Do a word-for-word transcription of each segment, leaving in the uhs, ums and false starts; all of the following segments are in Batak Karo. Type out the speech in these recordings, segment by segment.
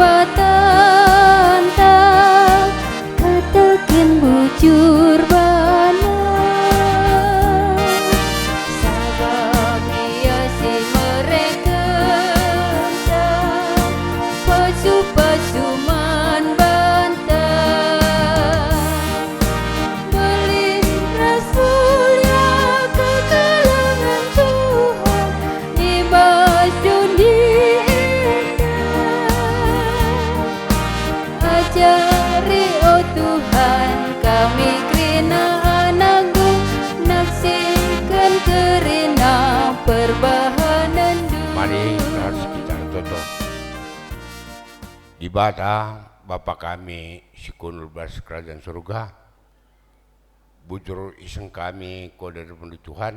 Patanta, kataken bujur bana. Sabap ia si merekenta pasu-pasu man banta. Mbelin ras mulia kekelengen Tuhan i bas doni enda. Ajari, o Tuhan, kami kerina anakmu, naksiken kerina perbahanenndu. Mari ras kita ertoto. Dibata, Bapa kami si kundul bas Kerajaan Surga, bujur iseng kami ku hadapenNdu Tuhan,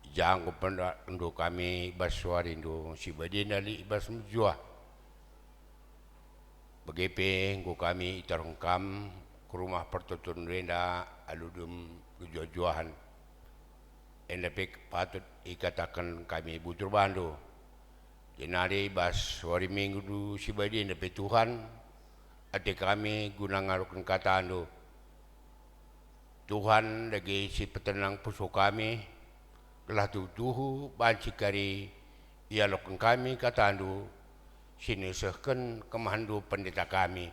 i ja enggo pendahndu kami i bas warindu si badenda lit i bas mejuah. Bage pe enggo kami itaruhken Kam ku rumah pertoton enda alu dem kejuah-juahen. Enda pe patut ikataken kami bujur bandu. Jenari i bas wari Minggu si badenda pe Tuhan, ate kami guna ngaloken katandu. Tuhan, dage si petenang pusuh kami, gelah tuhu-tuhu banci kari ialoken kami katandu si nesehken kemahenndu pendeta kami.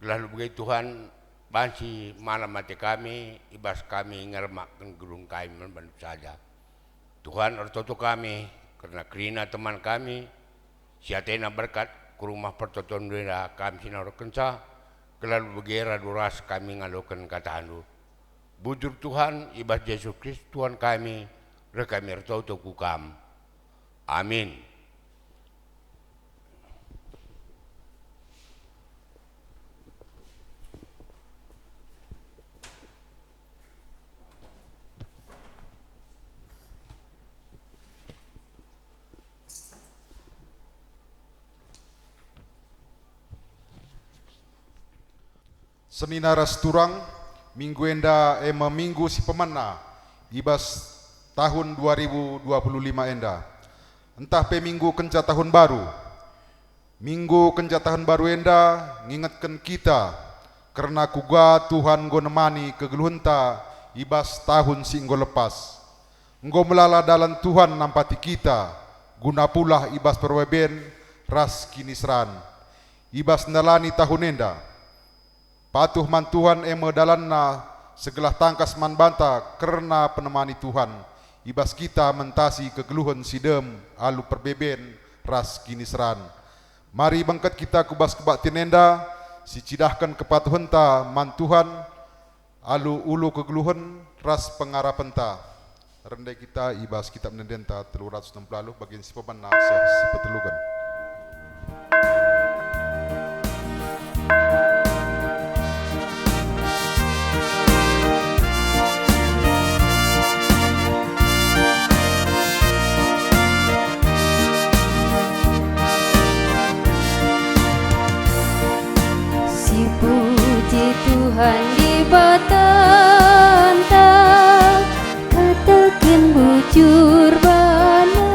Gelah labo bage Tuhan, banci malam ate kami, i bas kami ngeremakken gedung kami man bandu saja. Tuhan, ertoto kami kerna kerina teman kami, si atena berkat ku rumah pertoton enda kami si naruhkenca, gelah labo bage radu ras kami ngaloken katandu. Bujur Tuhan, i bas Jesus Kristus Tuhan kami, reh kami ertoto ku Kam. Amin. Senina ras turang, minggu enda e me minggu si pemena i bas tahun dua ribu dua puluh lima enda, ntah pe minggu kenca tahun baru. Minggu kenca tahun baru enda ngingetken kita kerna kuga Tuhan enggo nemani kegeluhenta i bas tahun si enggo lepas. Enggo melala dalan Tuhan nampati kita guna pulah i bas perbeben ras kiniseran. I bas ndalani tahun enda, patuh man Tuhan e me dalanna segelah tangkas man banta kerna penemani Tuhan i bas kita mentasi kegeluhen si dem alu perbeben ras kiniseran. Mari bengket kita ku bas kebaktin enda, sicidahken kepatuhenta man Tuhan alu ulu kegeluhen ras pengarapenta. Rende kita i bas Kitab Ende-endenta telu ratus enam puluh, bagian si pemena seh si peteluken. Sipuji Tuhan Dibatanta, kataken bujur bana.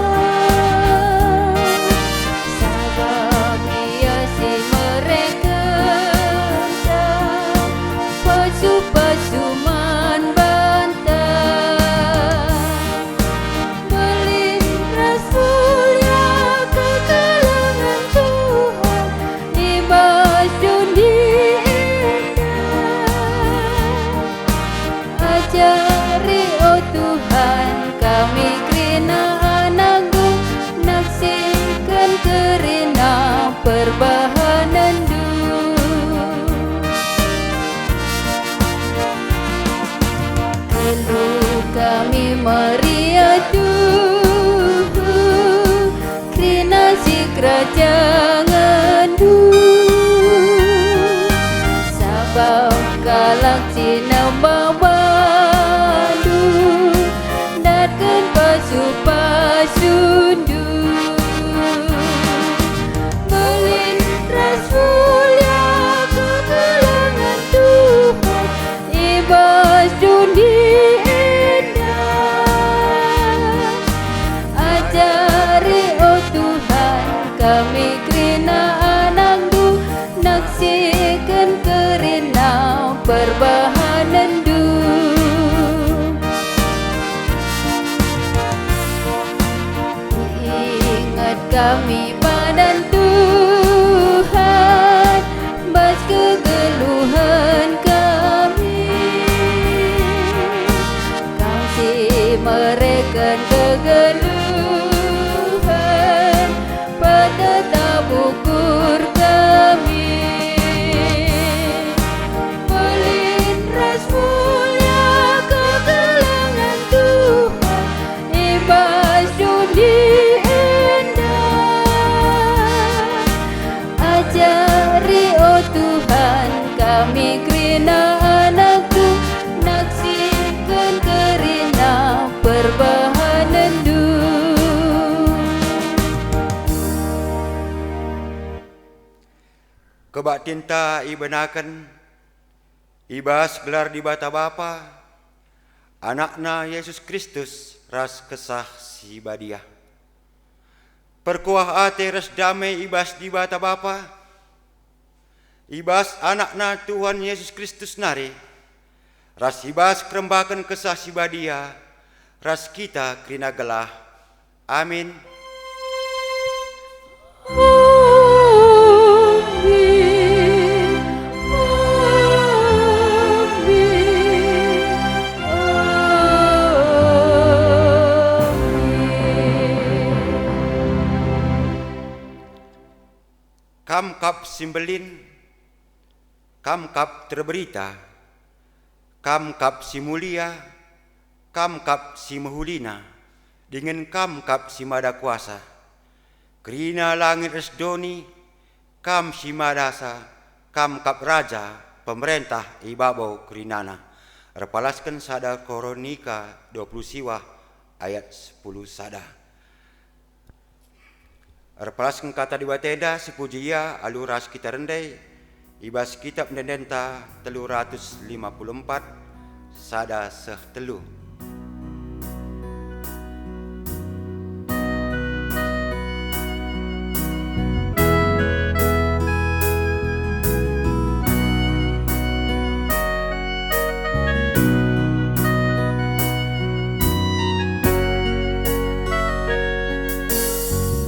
Sabap ia si merekenta pasu-pasu man banta. Mbelin ras mulia kekelengen Tuhan i bas doni enda. Ajari, o Tuhan, kami kerina anakmu, naksiken kerina perbahanenndu. Geluh kami meriah tuhu, kerina sikerajangenNdu. Sabap kalak si nembah bandu, ndatken pasu-pasuNdu. Mbelin ras mulia kekelengen Tuhan i bas doni enda. Ajari, o Tuhan, kami kerina Perhatiken kerina perbahanenndu. Inget kami padan Tuhan, bas kegeluhen kami. Kam si mereken kegeluhen, petetap ukur kami. Mbelin ras mulia kekelengen Tuhan i bas doni enda. Ajari, o Tuhan, kami kerina anakNdu, naksiken kerina perbahanenNdu. Kebaktinta ibenaken i bas gelar Dibata Bapa, AnakNa Jesus Kristus, ras Kesah Si Badia. Perkuah ate ras dame i bas Dibata Bapa, i bas AnakNa Tuhan Jesus Kristus nari, ras i bas kerembaken Kesah Si Badia, ras kita kerina gelah. Amin. Amin. Amin. Amin. Kam kap si mbelin, Kam kap terberita, Kam kap si mulia, Kam kap si mehulina, dingen Kam kap si mada kuasa. Kerina langit ras doni, Kam si madasa, Kam kap raja, pemerentah i babo kerinana. Erpalasken sada Koronika dua puluh siwah ayat sepuluh sada. Erpalasken kata Dibata enda, sipuji Ia alu ras kita rende, i bas Kitap Ende-endenta telu ratus lima puluh empat, sada seh telu.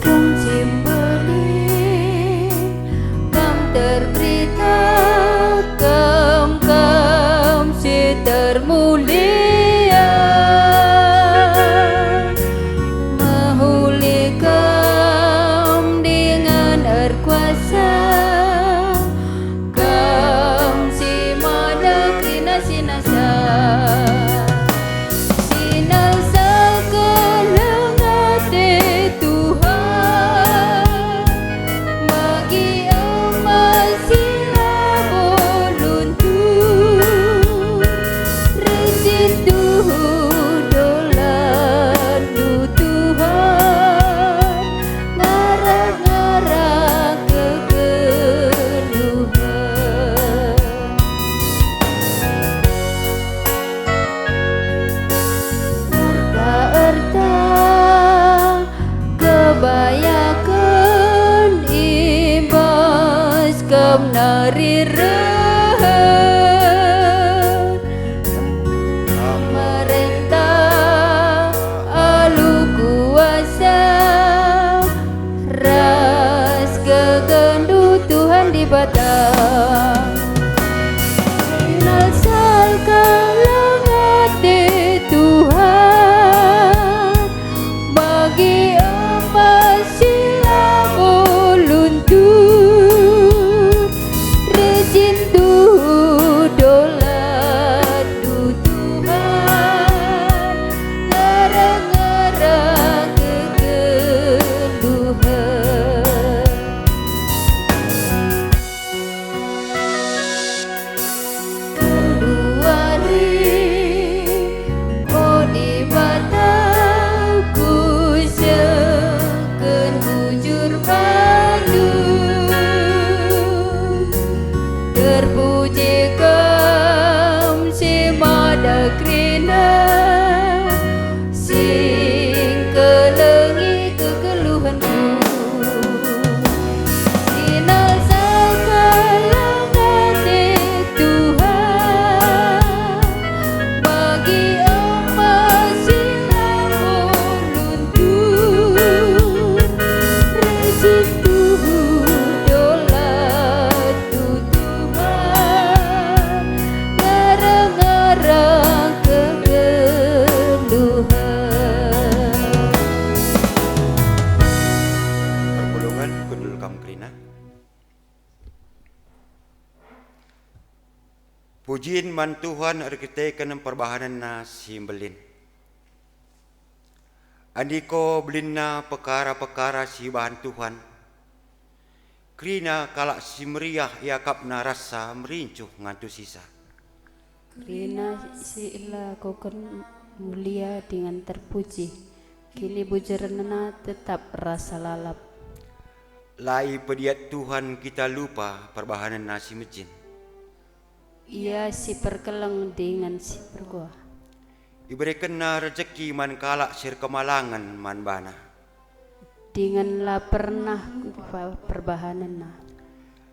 Kam si mbelin, Kam terberita, Kam, Kam si termulia, mehuli Kam dingen erkuasa. Kam si mada kerina si nasa. Sinalsal keleng ate Tuhan, bagi emas si labo luntur. Rejindu dolandu Tuhan, ngarah-ngarah kegeluhen. Erta-erta kebayaken i bas Kam nari rehen. Merentah alu kuasa ras kegeNdu Tuhan Dibata. Nalsal keleng ate Tuhan, bagi emas si labo luntur. Rejindu dolandu Tuhan, ngarah-ngarah kegeluhen. Pujin man Tuhan erkiteken perbahanenNa si mbelin. Andiko belinna pekara-pekara si ibahan Tuhan, kerina kalak si meriah iakapna rasa merincuh ngantusisa. Kerina si ilakoken mulia dingen terpuji, kinibujurenna tetap rasa lalap. La ipediat Tuhan kita lupa perbahanenNa si mejin. Ia si perkeleng dingen si perkuah. IberekenNa rejeki man kalak si erkemalangen man baNa. Dingen la pernah kupa perbahanenNa.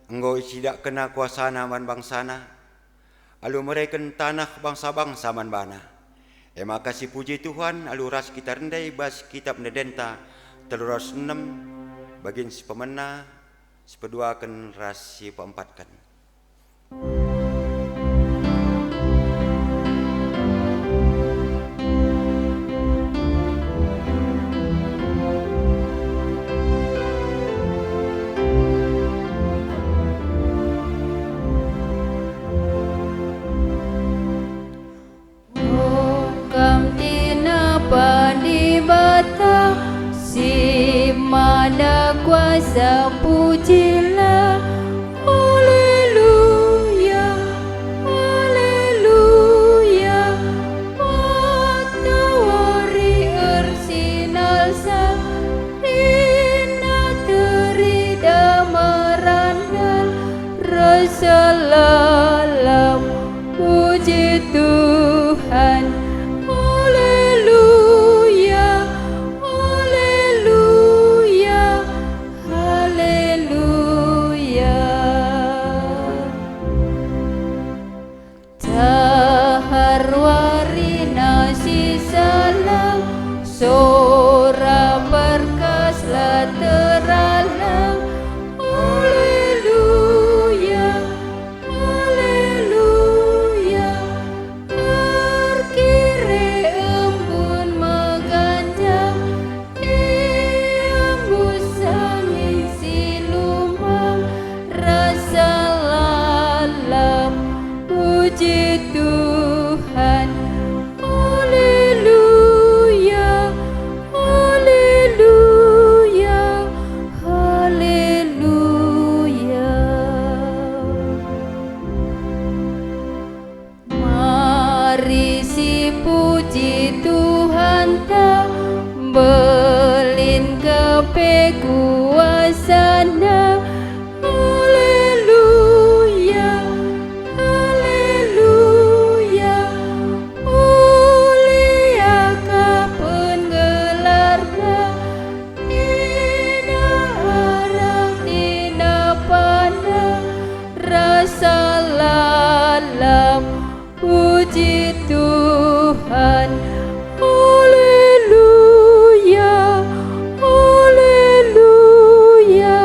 Enggo icidakkenNa kuasaNa man bangsaNa, alu mereken taneh bangsa-bangsa man baNa. E maka sipuji Tuhan alu ras kita rende i bas Kitap Ende-enden telu ratus enem, bagin si pemena, si peduaken ras si peempatken. O Kam tinapa Dibata si mada kuasa, pujilah. Haleluya, haleluya. Matawari ersinalsal, Indah terida merandal, rasa lalap puji Tuhan. Haleluya, haleluya, haleluya. Tahar warina si salang, sora berkas la teralang. Haleluya, haleluya. Erkire embun meganjang, iembus angin si lumbang, rasa lalap puji Tuhan. Haleluya, haleluya, haleluya. Mari sipuji Tuhanta, mbelin kepe kuasaNa. Haleluya, haleluya. Mulia ka penggelarNa, Indah arah tinapana, rasa lalap puji Tuhan. Haleluya, haleluya,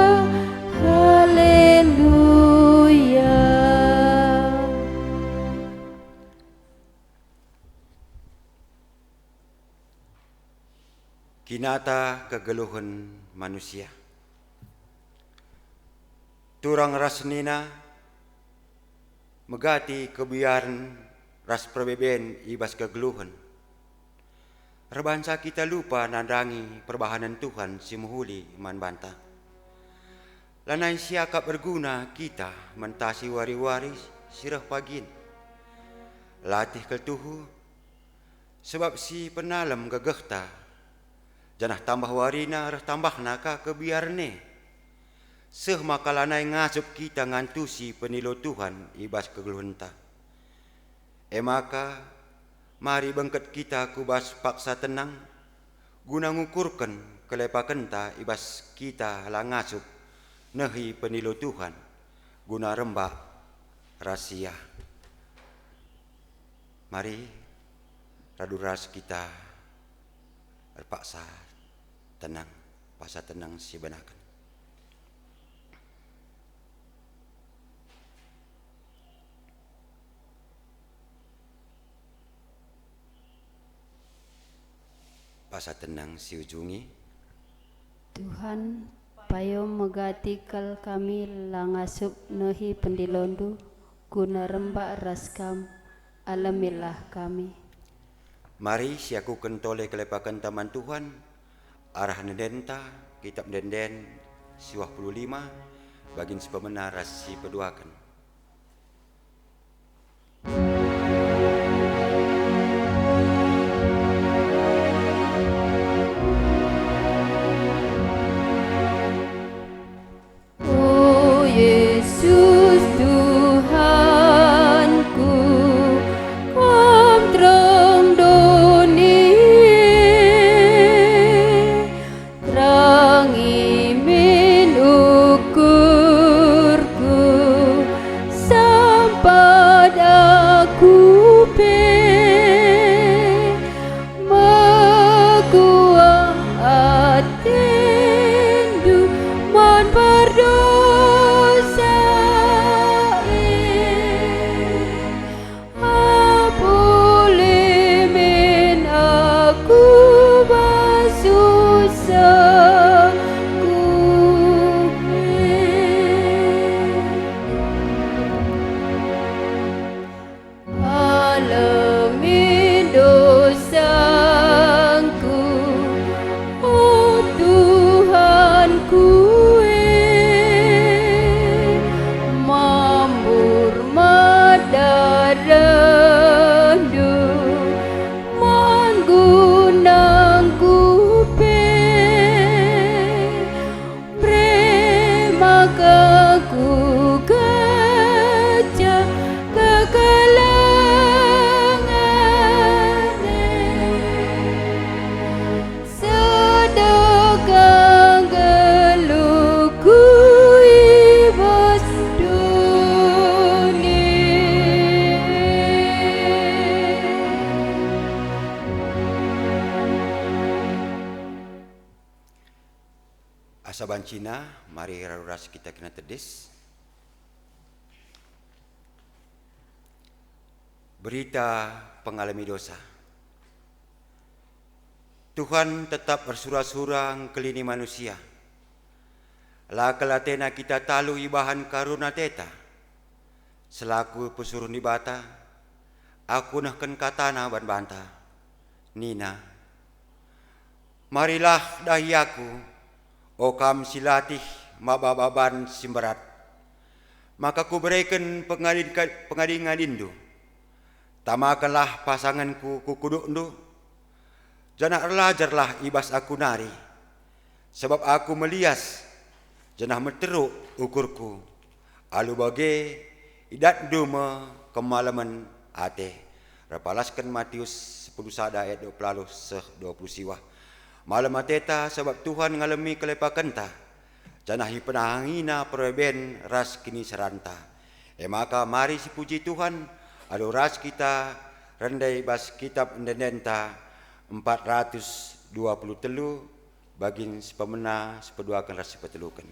haleluya. Kinata kegeluhen manusia. Turang ras senina, megati kebiaren ras perbeben i bas kegeluhen. Erbahanca kita lupa nandangi perbahanen Tuhan si mehuli man banta. Lanai siakap erguna kita mentasi wari-wari si reh pagin. Latih kal tuhu, sebab si penalem gegehta, janah tambah warina reh tambahna ka kebiaren e, seh maka lanai ngasup kita ngantusi penilo Tuhan i bas kegeluhenta. E maka, mari bengket kita ku bas paksa tenang, guna ngukurken kelepakenta i bas kita la ngasup nehi penilo Tuhan, guna rembak ras Ia. Mari, radu ras kita erpaksa tenang, paksa tenang sibenaken. Paksa tenang siujungi. Tuhan, payo megati kal kami la ngasup nehi pendilondu, guna rembak ras Kam, alemilah kami. Mari siakuken tole kelepakenta man Tuhan, arah endenta, Kitap Ende-enden siwah puluh lima, bagin si pemena ras si peduaken. O Yesus Tuhanku, Kam terang doni, terangi min ukurku, sampat aku pe mekuah atendu man perdosa e. Apuli min aku bas susahku e. Alemi dosangku, o Tuhanku e, mambur me darehndu man gunangku pe. Bre maka kugeja kekelengen e. Sedekah nggeluhku i bas doni. Asa bancina, mari radu ras kita kena tedis. Berita pengalemi dosa. Tuhan tetap ersura-sura ngkelini manusia. La kel atena kita talu ibahan karun ateta. Selaku pesuruh Dibata, aku nehken katana ban banta. Nina, "Marilah dahi aku, o kam si latih maba baban si mberat, maka kubereken pengadi-, pengadi-ngadinndu. Tamakenlah pasangenku ku kudukndu, janah erlajarlah i bas aku nari. Sabap aku melias, janah meteruk ukurku. Alu bage, idatndu me kemalemen ate." Erpalasken Matius sepuluh sada ayat dua puluh seh dua puluh siwah. Malem ateta sabap Tuhan ngalemi kelepakenta, janah ipenahangina perbaban ras kiniseranta. E maka mari sipuji Tuhan, alu ras kita rende i bas Kitap Ende-endenta empat ratus dua puluh telu, bagin si pemena, si peduaken ras si peteluken.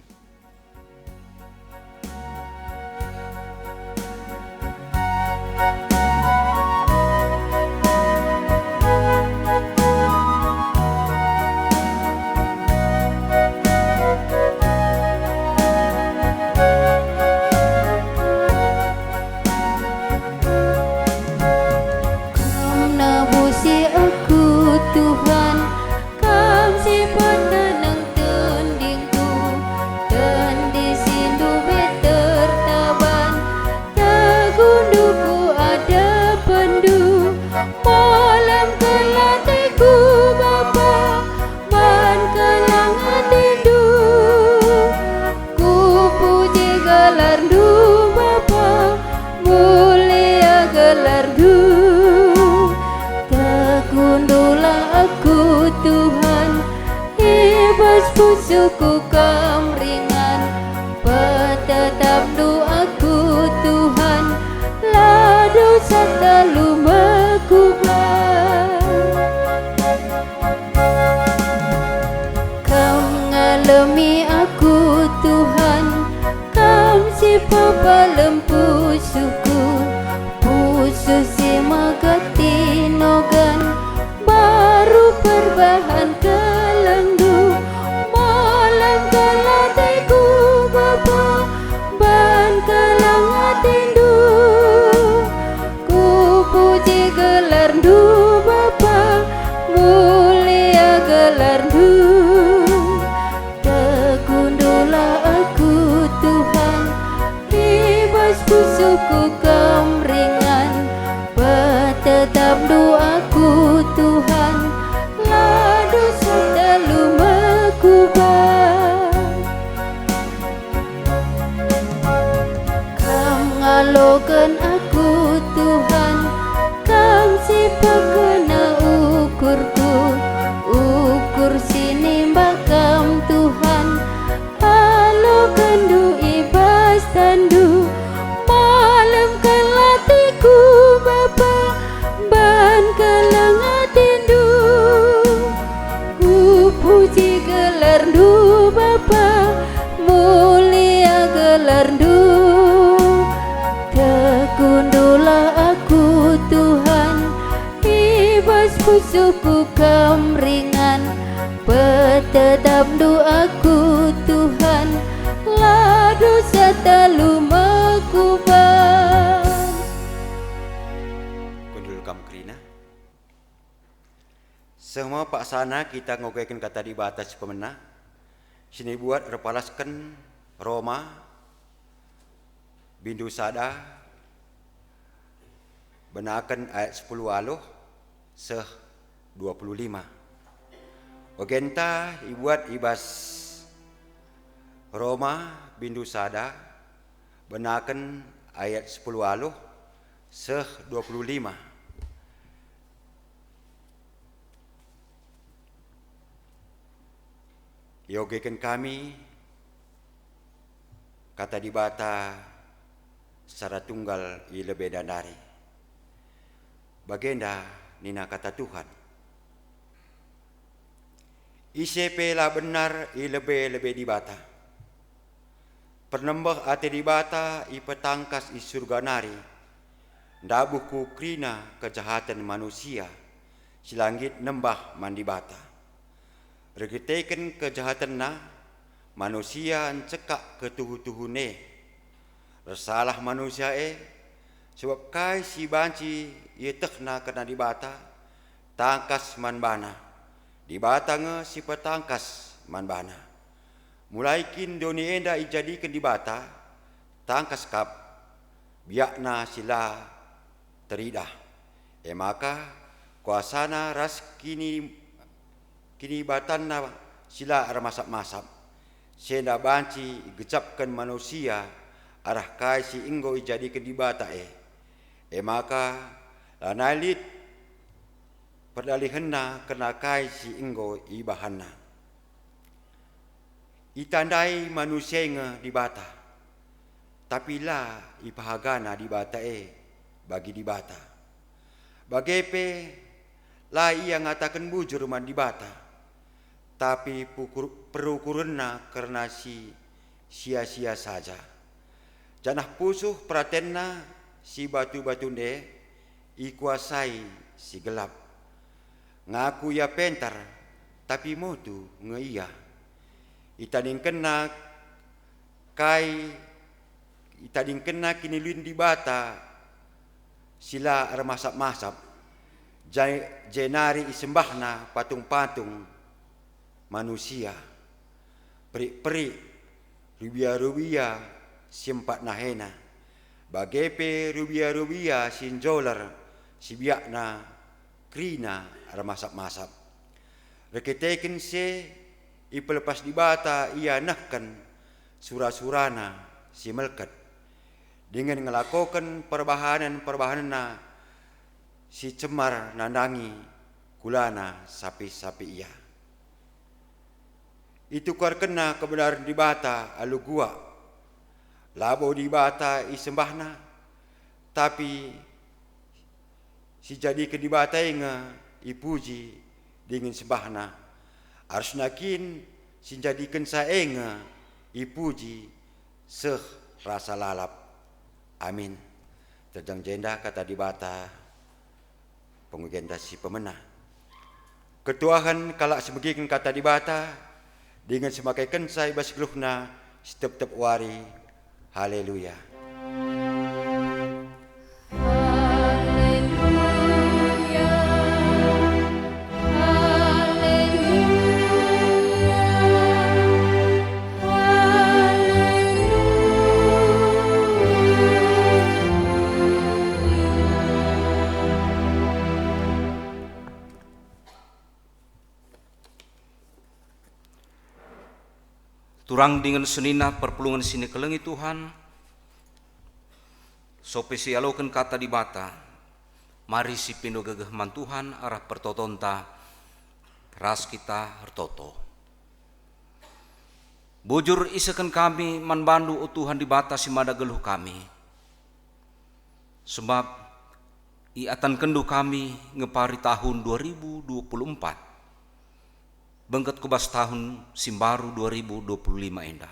Kam nabusi aku, Tuhan, Kam si peteneng tendingku, tendi si ndube tertaban, teguhndu ku adepenNdu. Malem kel ateku, Bapa, ban kelang ateNdu. Kupuji gelarNdu, Bapa, mulia gelarNdu. Teguhndulah aku, Tuhan, i bas pusuhku Kam ringan. Petetapndu aku, Tuhan, la dosa talu mekuba. Kam ngalemi aku, Tuhan, Kam si pepalem pusuhku, pusuh si meget tinogan, mbaru perbahan kelengNdu. Malem kel ateku, Bapa, ban kelang ateNdu. Pusuhku Kam ringan, petetapndu aku, Tuhan, la dosa telu mekuba. Kam ngaloken aku, Tuhan, Kam si pekena ukurku, ukur si nimbah Kam, Tuhan, alokenndu i bas tanNdu. Malemken atiku, Bapa, ban keleng atendu. Kupuji gelarNdu, Bapa, mulia gelarNdu. Tekundulah aku, Tuhan, i bas pusuhku Kam ringan. Petetapndu aku, Tuhan, la dosa telu mekuba. Kundul Kam kerina. Seh me paksana kita ngogeken Kata Dibata si pemena, si ibuat erpalasken Roma, bindu sada, benaken ayat sepuluh waluh seh dua puluh lima. Ogenta ibuat i bas Roma, bindu sada, benaken ayat sepuluh waluh seh dua puluh lima. Iogeken kami Kata Dibata secara tunggal i lebe ndai. Bagenda nina Kata Tuhan, "Ise pe la benar i lebe-lebe Dibata. Pernembeh ate Dibata ipetangkas i Surga nari, ndabuh ku kerina kejahaten manusia si la nggit nembah man Dibata. Erkiteken kejahatenna, manusia ncekak ketuhu-tuhun e. Ersalah manusia e, sabap kai si banci ietehna kerna Dibata, tangkas man bana. Dibata nge si petangkas man bana. Mulai kin doni enda ijadiken Dibata? Tangkas kap, biakna si la teridah. E maka, kuasaNa ras kini-, kinibatanNa si la ermasap-masap, si enda banci igejapken manusia arah kai si enggo ijadiken Dibata e. E maka, lanai lit perdalihenna kerna kai si enggo ibahanna." Itandai manusia nge Dibata, tapi la ipahagana Dibata e bagi Dibata. Bage pe la ia ngataken bujur man Dibata, tapi pukur-, perukurenna kerna si sia-sia saja. Janah pusuh peratenna si batu-batun e ikuasai si gelap. Ngaku ia pentar, tapi motu nge ia. Itadingkenna kai, itadingkenna kiniulin Dibata si la ermasap-masap, ja-, jenari isembahna patung-patung manusia, perik-perik, rubia-rubia si empat nahena, bage pe rubia-rubia si njoler si biakna kerina ermasap-masap. Erkiteken si e, ipelepas Dibata ia nehken sura-suraNa si melket, dingen ngelakoken perbahanen-perbahanenna si cemar nandangi kulaNa sapih-sapih ia. Itukarkenna kebenaren Dibata alu guak. Labo Dibata isembahna, tapi si jadiken Dibata e nge ipuji dingen sembahna. Arusna kin si njadikenca e nge ipuji seh rasa lalap. Amin. Terjeng jenda kata Dibata. Pengogenta si pemena. Ketuahen kalak si megiken kata Dibata, dingen si makaikenca i bas geluhna si tep-tep wari. Haleluya. Haleluya. Haleluya. Haleluya. Turang dingen senina perpulungen si nikelengi Tuhan, sope sialoken Kata Dibata, mari sipindo gegeh man Tuhan arah pertotonta, ras kita ertoto. Bujur isehken kami man bandu, o Tuhan Dibata si mada geluh kami. Sebab iatankenndu kami ngepari tahun dua ribu dua puluh empat, bengket ku bas tahun si mbaru dua ribu dua puluh lima enda.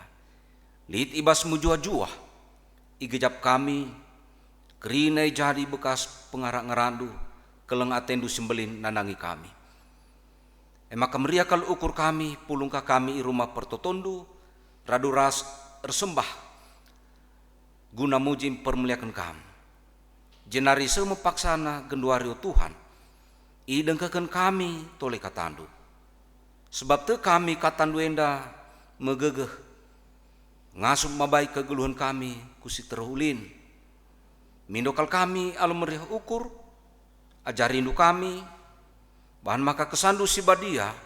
Lit i bas mejuah-juah, igejap kami, kerina jadi bekas pengarak-ngarakndu, keleng atendu si mbelin nandangi kami. E maka meriah kal ukur kami, pulungka kami i rumah pertotondu, radu ras ersembah guna muji mpermuliaken Kam. Jenari seh me paksana genduari, o Tuhan, idengkehken kami tole katandu. Sebab tek kami katandu enda megegeh, ngasup mabai kegeluhen kami ku si tereh ulin. Mindo kal kami alu meriah ukur, ajarindu kami, bahan maka kesandu si badia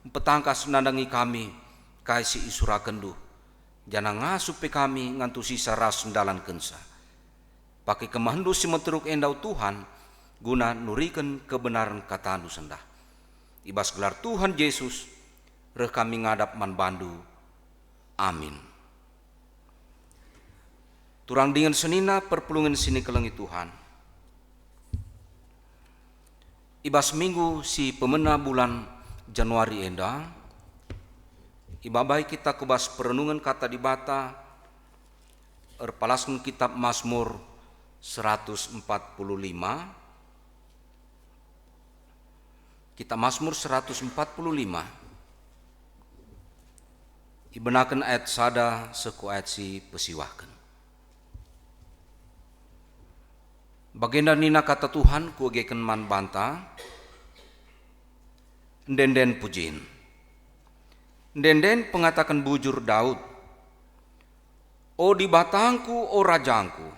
mpetangkas nandangi kami kai si isurakenndu, janah ngasup pe kami ngantusisa ras ndalankenca. Pake kemahendu si meteruk enda, o Tuhan, guna nuriken kebenaren katandu sendah. I bas gelar Tuhan Jesus, reh kami ngadap man bandu. Amin. Turang dingen senina perpulungen si nikelengi Tuhan. I bas minggu si pemena bulan Januari enda, ibabai kita ku bas perenungen Kata Dibata erpalasken Kitap Masmur seratus empat puluh lima. Kitap Masmur seratus empat puluh lima, ibenaken ayat sada seh ku ayat si pesiwahken. Bagenda nina Kata Tuhan kuegeken man banta, "Ende-enden pujin, ende-enden pengataken bujur Daud, O Dibatangku, o Rajangku,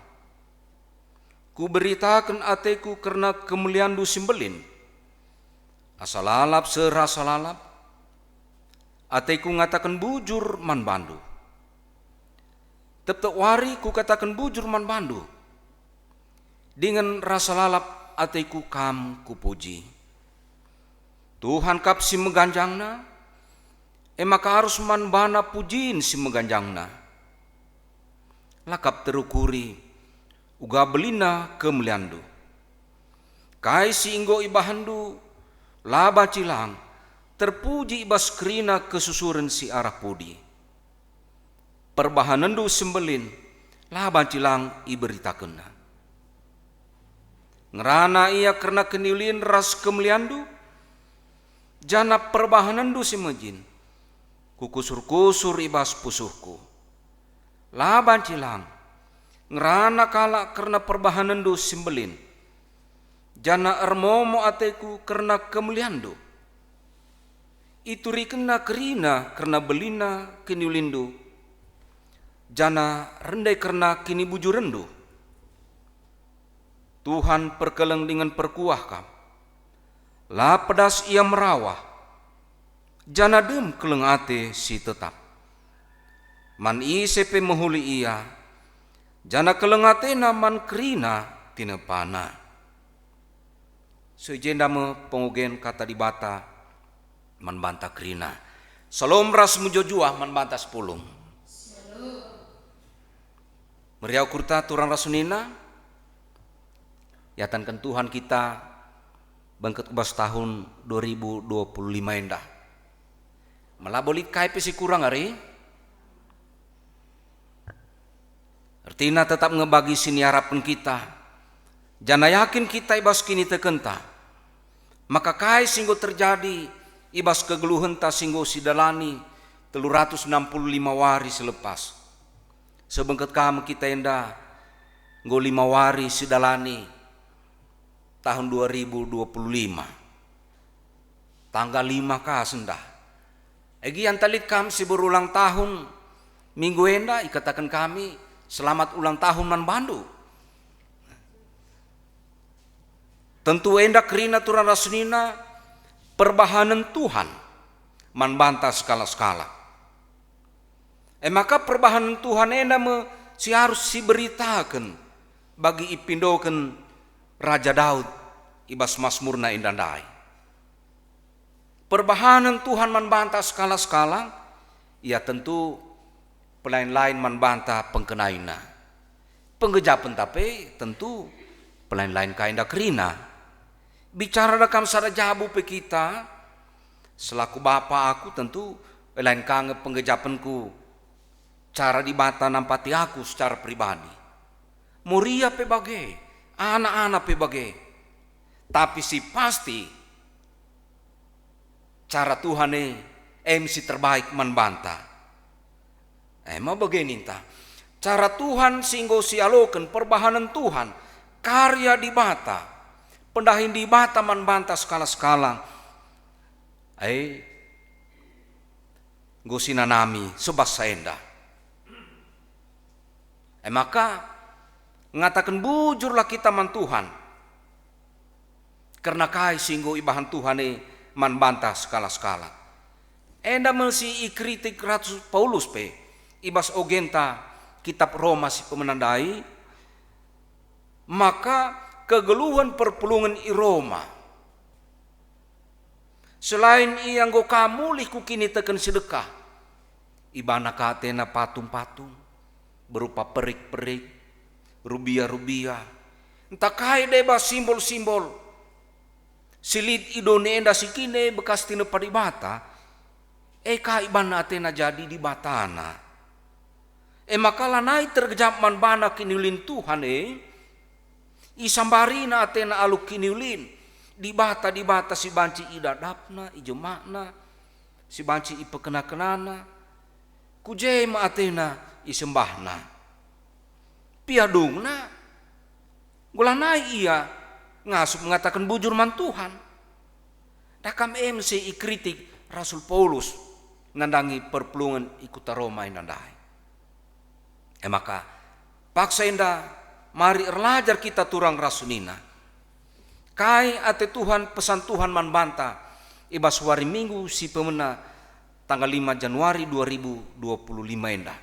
kuberitaken ateku kerna kemulianNdu si mbelin. Asa lalap seh rasa lalap, ateku ngataken bujur man bandu. Tep-tep wari kukataken bujur man bandu, dingen rasa lalap ateku Kam kupuji. Tuhan kap si meganjangna, e maka arus man baNa pujin si meganjangna. La kap terukuri uga belinna kemulianNdu. Kai si enggo ibahanndu la banci lang, terpuji i bas kerina kesusuren si arah pudi. PerbahanenNdu si mbelin la banci lang iberitakenna. Ngerana ia kerna kiniulin ras kemulianNdu, janah perbahanenNdu si mejin kukusur-kusur i bas pusuhku. La banci lang, ngerana kalak kerna perbahanenNdu si mbelin, janah ermomo ateku kerna kemulianNdu. Iturikenna kerina kerna belinna kiniulinNdu, janah rende kerna kinibujurenNdu. Tuhan perkeleng dingen perkuah kap. La pedas Ia merawah, janah dem keleng ate si tetap. Man ise pe mehuli Ia, janah keleng atena man kerina tinepana. So i jenda me pengogen Kata Dibata man banta kerina. Salom ras mejuah-juah man banta sepulung. Meriah ukurta turang ras senina, iatanken Tuhan kita bengket ku bas tahun dua ribu dua puluh lima enda. Mela bo lit kai pe si kurang ari? Ertina tetap nge bagi si niarapken kita, janah yakin kita i bas kinitekenta, maka kai si enggo terjadi i bas kegeluhenta si enggo sidalani telu ratus enam puluh lima wari si lepas. Sebengket kam kita enda enggo lima wari sidalani tahun dua ribu dua puluh lima. Tanggal lima ka sendah. Egi anta lit kam si berulang tahun minggu enda, ikataken kami, "Selamat ulang tahun man bandu." Tentu enda kerina turang ras senina perbahanen Tuhan man banta sekalak-sekalak. E maka perbahanen Tuhan enda me si arus siberitaken bagi ipindoken Raja Daud i bas Masmurna enda ndai. Perbahanen Tuhan man banta sekala-sekala, ia tentu pelain-lain man banta pengkenaina. Penggejapenta pe tentu pelain-lain ka enda kerina. Bicara dekam sada jabu pe kita, selaku bapa aku tentu lain ka nge penggejapenku cara Dibata nampati aku secara pribadi. Moria pe bage, anak-anak pe bage. Tapi si pasti, cara Tuhan e, em si terbaik man banta. E me bage ninta, cara Tuhan si enggo sialoken perbahanen Tuhan, karya Dibata, pendahin Dibata man banta sekala-sekala, e enggo sinanami sebasa enda. E maka, ngataken bujurlah kita man Tuhan kerna kai si enggo ibahan Tuhan e man banta sekala-sekala. Enda me si ikritik Rasul Paulus pe i bas ogenta kitap Roma si pemena ndai, maka kegeluhen perpulungen i Roma. Selain ia enggo ka mulih ku kiniteken si dekah, ibana ka atena patung-patung berupa perik-perik, rubia-rubia, ntah kai deba simbol-simbol si lit i doni enda si kine bekas tinepa Dibata, e ka ibana atena jadi dibatana. E maka lanai tergejap man bana kiniulin Tuhan e, isambarina atena alu kiniulin dibata-dibata si banci idadapna, ijemakna, si banci ipekena-kenana, ku je me atena isembahna. Piadungna, enggo lanai ia ngasup ngataken bujur man Tuhan. Dakam e me si ikritik Rasul Paulus nandangi perpulungen i kuta Roma enda ndai. E maka, paksa enda mari erlajar kita turang ras senina. Kai ate Tuhan, pesan Tuhan man banta i bas wari Minggu si pemena tanggal lima Januari dua ribu dua puluh lima enda.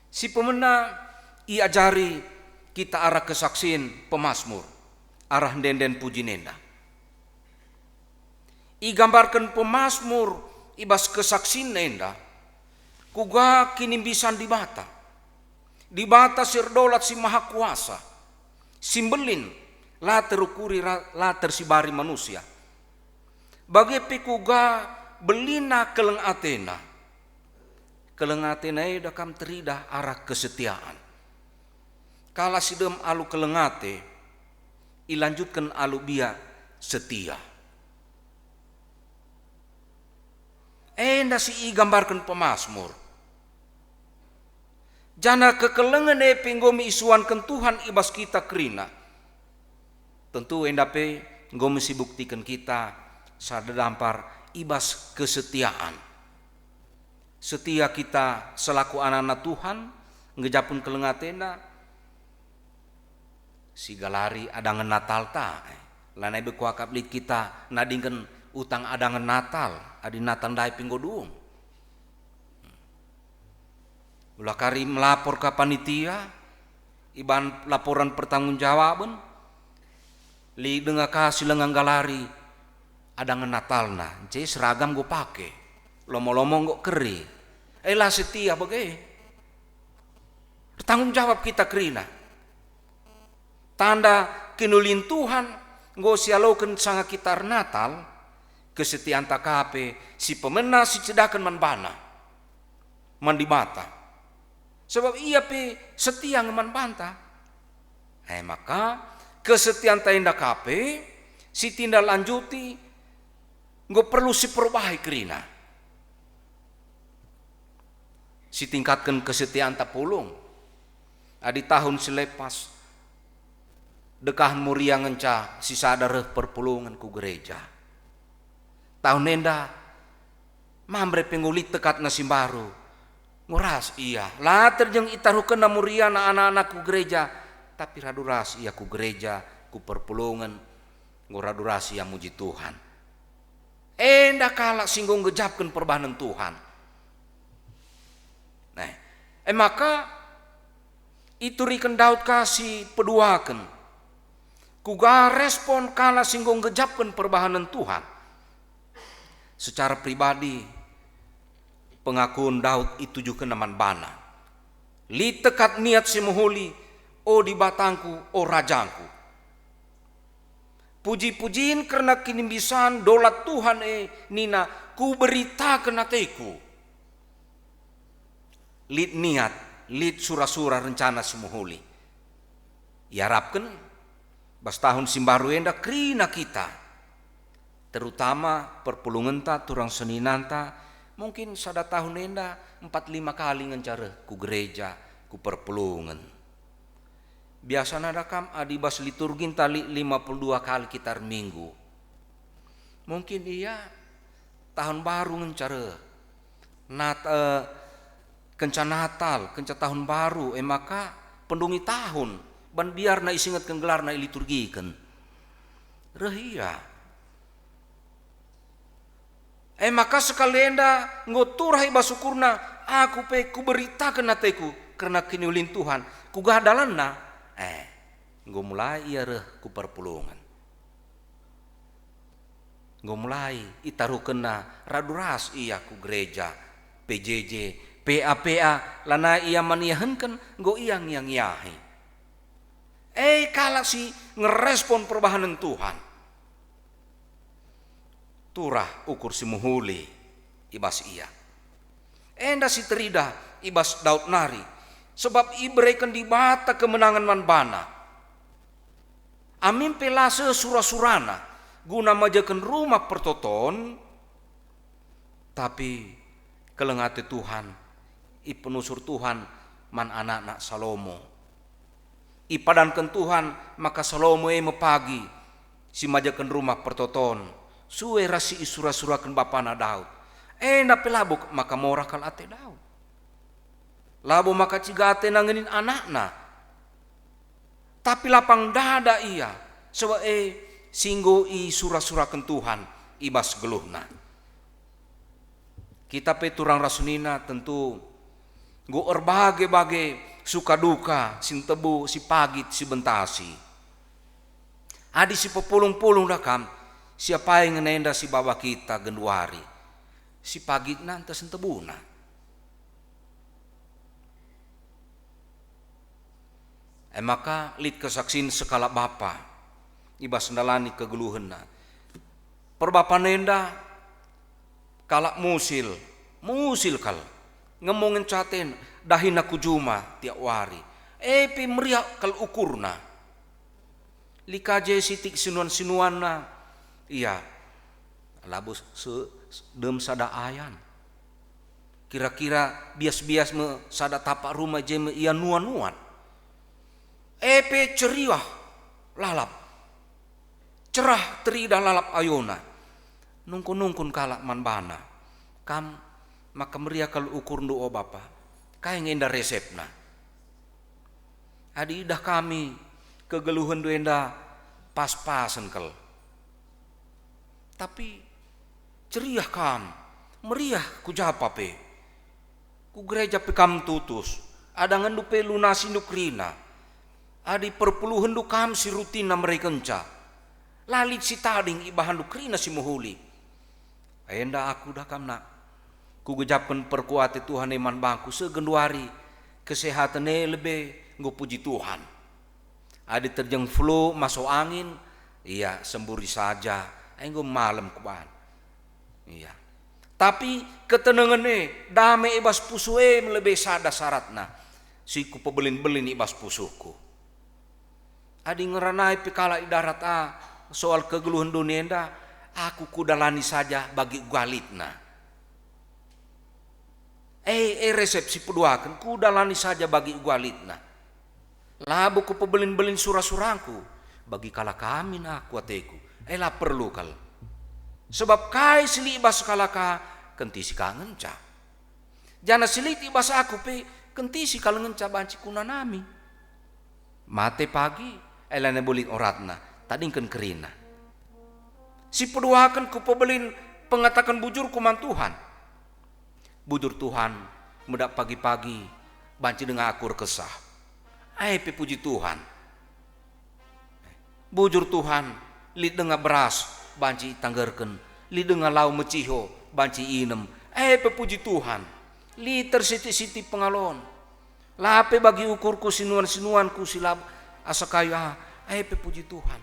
Si pemena iajari kita arah kesaksin pemasmur, arah ende-enden pujin enda. Igambarken pemasmur i bas kesaksinna enda, kuga kinimbisan Dibata, Dibata si erdolat si maha kuasa, si mbelin, la terukuri ra-, la tersibari manusia. Bage pe kuga belina keleng atena. Keleng atena enda kam teridah arah kesetiaan. Kalak si dem alu keleng ate, ilanjutken alu biak setia. Enda si igambarken pemasmur. Janah kekelengen e pe enggo me isuanken Tuhan i bas kita kerina. Tentu enda pe enggo me sibuktiken kita sada dampar i bas kesetiaan. Setia kita selaku anak-anak Tuhan, ngejapken keleng atena, sigalari adangen Natalta. Lanai be kuakap lit kita nadingken utang adangen Natal, adi Natal ndai pe enggo dung. Ula kari melapor ka panitia, iban laporan pertanggungjawaben, lit denga ka si langa nggalari adangen Natalna, nce seragam enggo pake, lomo-lomo enggo keri. E la setia bage. Ertanggung jawab kita kerina. Tanda kiniulin Tuhan enggo sialoken sanga kita ernatal, kesetianta ka pe si pemena sicedaken man bana, man Dibata. Sebab Ia pe setia nge man banta. E maka, kesetianta enda ka pe sitindaklanjuti enggo perlu siperubahi kerina. Sitingkatken kesetianta pulung. Adi tahun si lepas, dekahen Moria ngenca sisada reh perpulungen ku gereja. Tahun enda, Mamre pe enggo lit tekatna si mbaru. Enggo ras ia. La terjeng itaruhkenna Moria anak-anak ku gereja, tapi radu ras ia ku gereja, ku perpulungen. Enggo radu ras ia muji Tuhan. Enda kalak si enggo ngejapken perbahanen Tuhan. E maka, ituriken Daud ka si peduaken. Kuga respon kalak si enggo nggejapken perbahanen Tuhan? Secara pribadi, pengakun Daud itujukenna man bana. Lit tekad niat si mehuli, "O Dibatangku, o Rajangku." Puji-pujin kerna kinimbisan dolat Tuhan e nina, "Kuberitaken ateku." Lit niat, lit sura-sura rencana si mehuli. Iarapken, bas tahun si mbaru enda kerina kita, terutama perpulungenta, turang seninanta, mungkin sada tahun enda empat lima kali ngenca reh ku gereja, ku perpulungen. Biasana da kam adi bas liturgi ntah lit lima puluh dua kali kita erminggu. Mungkin ia tahun baru ngenca reh. Nat-, eh, kenca Natal, kenca tahun baru, e maka pendungi tahun, ban biarna isingetken gelarna iliturgiken. Reh ia. E maka sekali enda enggo turah i bas ukurna, "Aku pe kuberitaken ateku kerna kiniulin Tuhan, kuga dalanna." Eh, enggo mulai ia reh ku perpulungen. Enggo mulai itaruhkenna radu ras ia ku gereja, P J J, P A P A, lanai ia man iahenken, enggo ia ngiah-ngiahi. E kalak si ngerespon perbahanen Tuhan. Turah ukur si mehuli i bas ia. Enda si teridah i bas Daud nari, sebab ibereken Dibata kemenangen man bana. Amin pe la seh sura-surana guna majaken Rumah Pertoton, tapi keleng ate Tuhan, ipenusur Tuhan man anakna Salomo. Ipadanken Tuhan maka Salomo e me pagi si majaken Rumah Pertoton, sue ras si isura-suraken bapana Daud. Enda pe labo maka morah kal ate Daud. Labo maka ciga atena ngenin anakna. Tapi lapang dada ia, sebab e si enggo isura-suraken Tuhan i bas geluhna. Kita pe turang ras senina tentu enggo erbage-bage suka duka si ntebu, si pagit, si bentasi. Adi si pepulung-pulung da kam, siapai nge enda si baba kita genduari? Si pagitna ntah si ntebuna? E maka lit kesaksin sekalak bapa i bas ndalani kegeluhenna. Perbapan enda kalak musil, musil kal. Ngemo ngenca aten, dahina ku juma tiap wari. E pe meriah kal ukurna. Lit ka je sitik sinuan-sinuanna, ia labo se-, dem sada ayan. Kira-kira bias-bias me sada tapak rumah je me ia nuan-nuan. E pe ceriah lalap. Cerah teridah lalap ayona. Nungkun-nungkun kalak man bana, "Kam maka meriah kal ukurndu, o bapa. Kai nge enda resepna? Adi idah kami kegeluhenndu enda pas-pasen kal. Tapi ceriah kam, meriah ku japa pe. Ku gereja pe kam tutus, adangenndu pe lunasindu kerina. Adi perpuluhenndu kam si rutinna merekenca, la lit si tading ibahanndu kerina si mehuli." Enda aku da kam, nak. Kugejapken perkuate Tuhan e man bangku, seh genduari kesehaten e lebe enggo puji Tuhan. Adi terjeng flu, masuk angin, ia semburi saja, enggo malem kuban. Ia. Tapi ketenengen e, dame i bas pusuh e lebe sada syaratna si kupebelin-belin i bas pusuhku. Adi ngeranai pe kalak i darat ah soal kegeluhen doni enda, aku kudalani saja bagi uga litna. E, e resep si peduaken, kudalani saja bagi uga litna. Labo kupebelin-belin sura-surangku, bagi kalak kamin aku ateku, e la perlu kal. Sebab kai si lit i bas kalak ka, kentisi ka ngenca. Janah si lit i bas aku pe, kentisi kal ngenca banci kunanami. Mate pagi, e lanai bulit oratna, tadingken kerina. Si peduaken kupebelin pengataken bujurku man Tuhan. Bujur Tuhan, medak pagi-pagi, Banci denga aku erkesah. Ai pe puji Tuhan. Bujur Tuhan, lit denga beras banci itanggerken, lit denga lau meciho banci inem. Ai pe puji Tuhan, lit ersiti-siti pengalon. La pe bagi ukurku sinuan-sinuanku si lab asa kayu ah, ai pe puji Tuhan.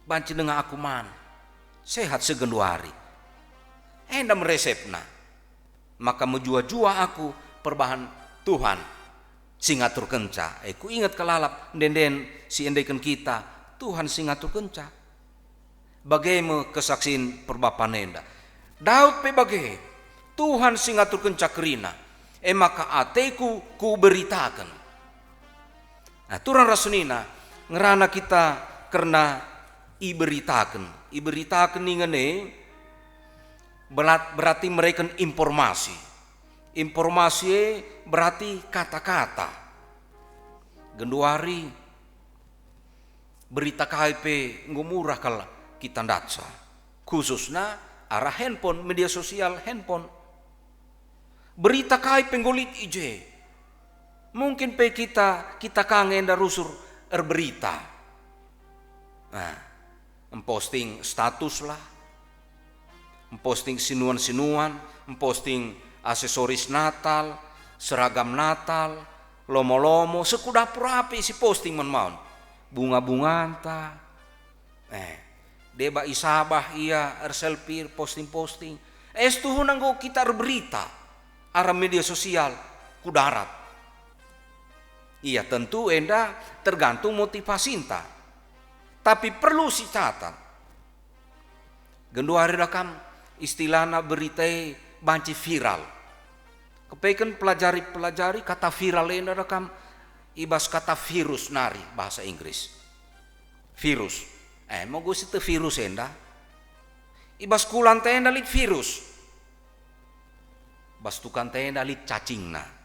Banci denga aku man, sehat segenduari. Enda me resepna. Maka mejua-jua aku perbahan Tuhan si ngaturkenca. E, kuinget kal lalap ende-enden si endeken kita, Tuhan si ngaturkenca. Bage me kesaksin perbapan enda. Daud pe bage, Tuhan si ngaturkenca kerina, e maka ateku kuberitaken. Nah, turang ras senina, ngerana kita kerna iberitaken. Iberitaken ningen e berat-, berarti mereken informasi. Informasi e berarti kata-kata. Genduari berita kai pe enggo murah kal kita ndatsa, khususna arah handphone, media sosial handphone. Berita kai pe enggo lit i je. Mungkin pe kita, kita ka nge enda rusur erberita. Nah, emposting status lah, emposting sinuan-sinuan, emposting aksesoris Natal, seragam Natal, lomo-lomo, seh ku dapur ape si posting man maun. Bunga-bunganta. Eh, deba isabah ia erselfie, posting-posting. Eh, situhuna enggo kita erberita arah media sosial ku darat. Ia tentu enda tergantung motivasinta. Tapi perlu sicatat. Genduari da kam istilahna berita e banci viral. Kepeken pelajari-pelajari kata viral enda da kam i bas kata virus nari bahasa Inggris. Virus. Eh, mogo sieteh virus enda? I bas kulanta enda lit virus. Bas tukanta enda lit cacingna.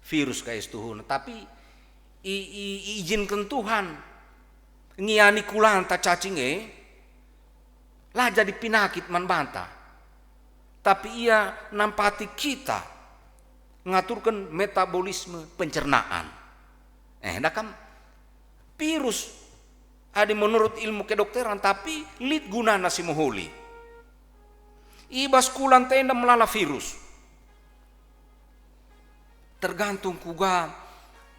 Virus ka situhuna, tapi i, i, iijinken Tuhan ngiani kulanta cacing e, la jadi pinakit man banta. Tapi ia nampati kita, ngaturken metabolisme pencernaan. Eh, enda kam virus adi menurut ilmu kedokteran, tapi lit gunana si mehuli. I bas kulanta enda melala virus. Tergantung kuga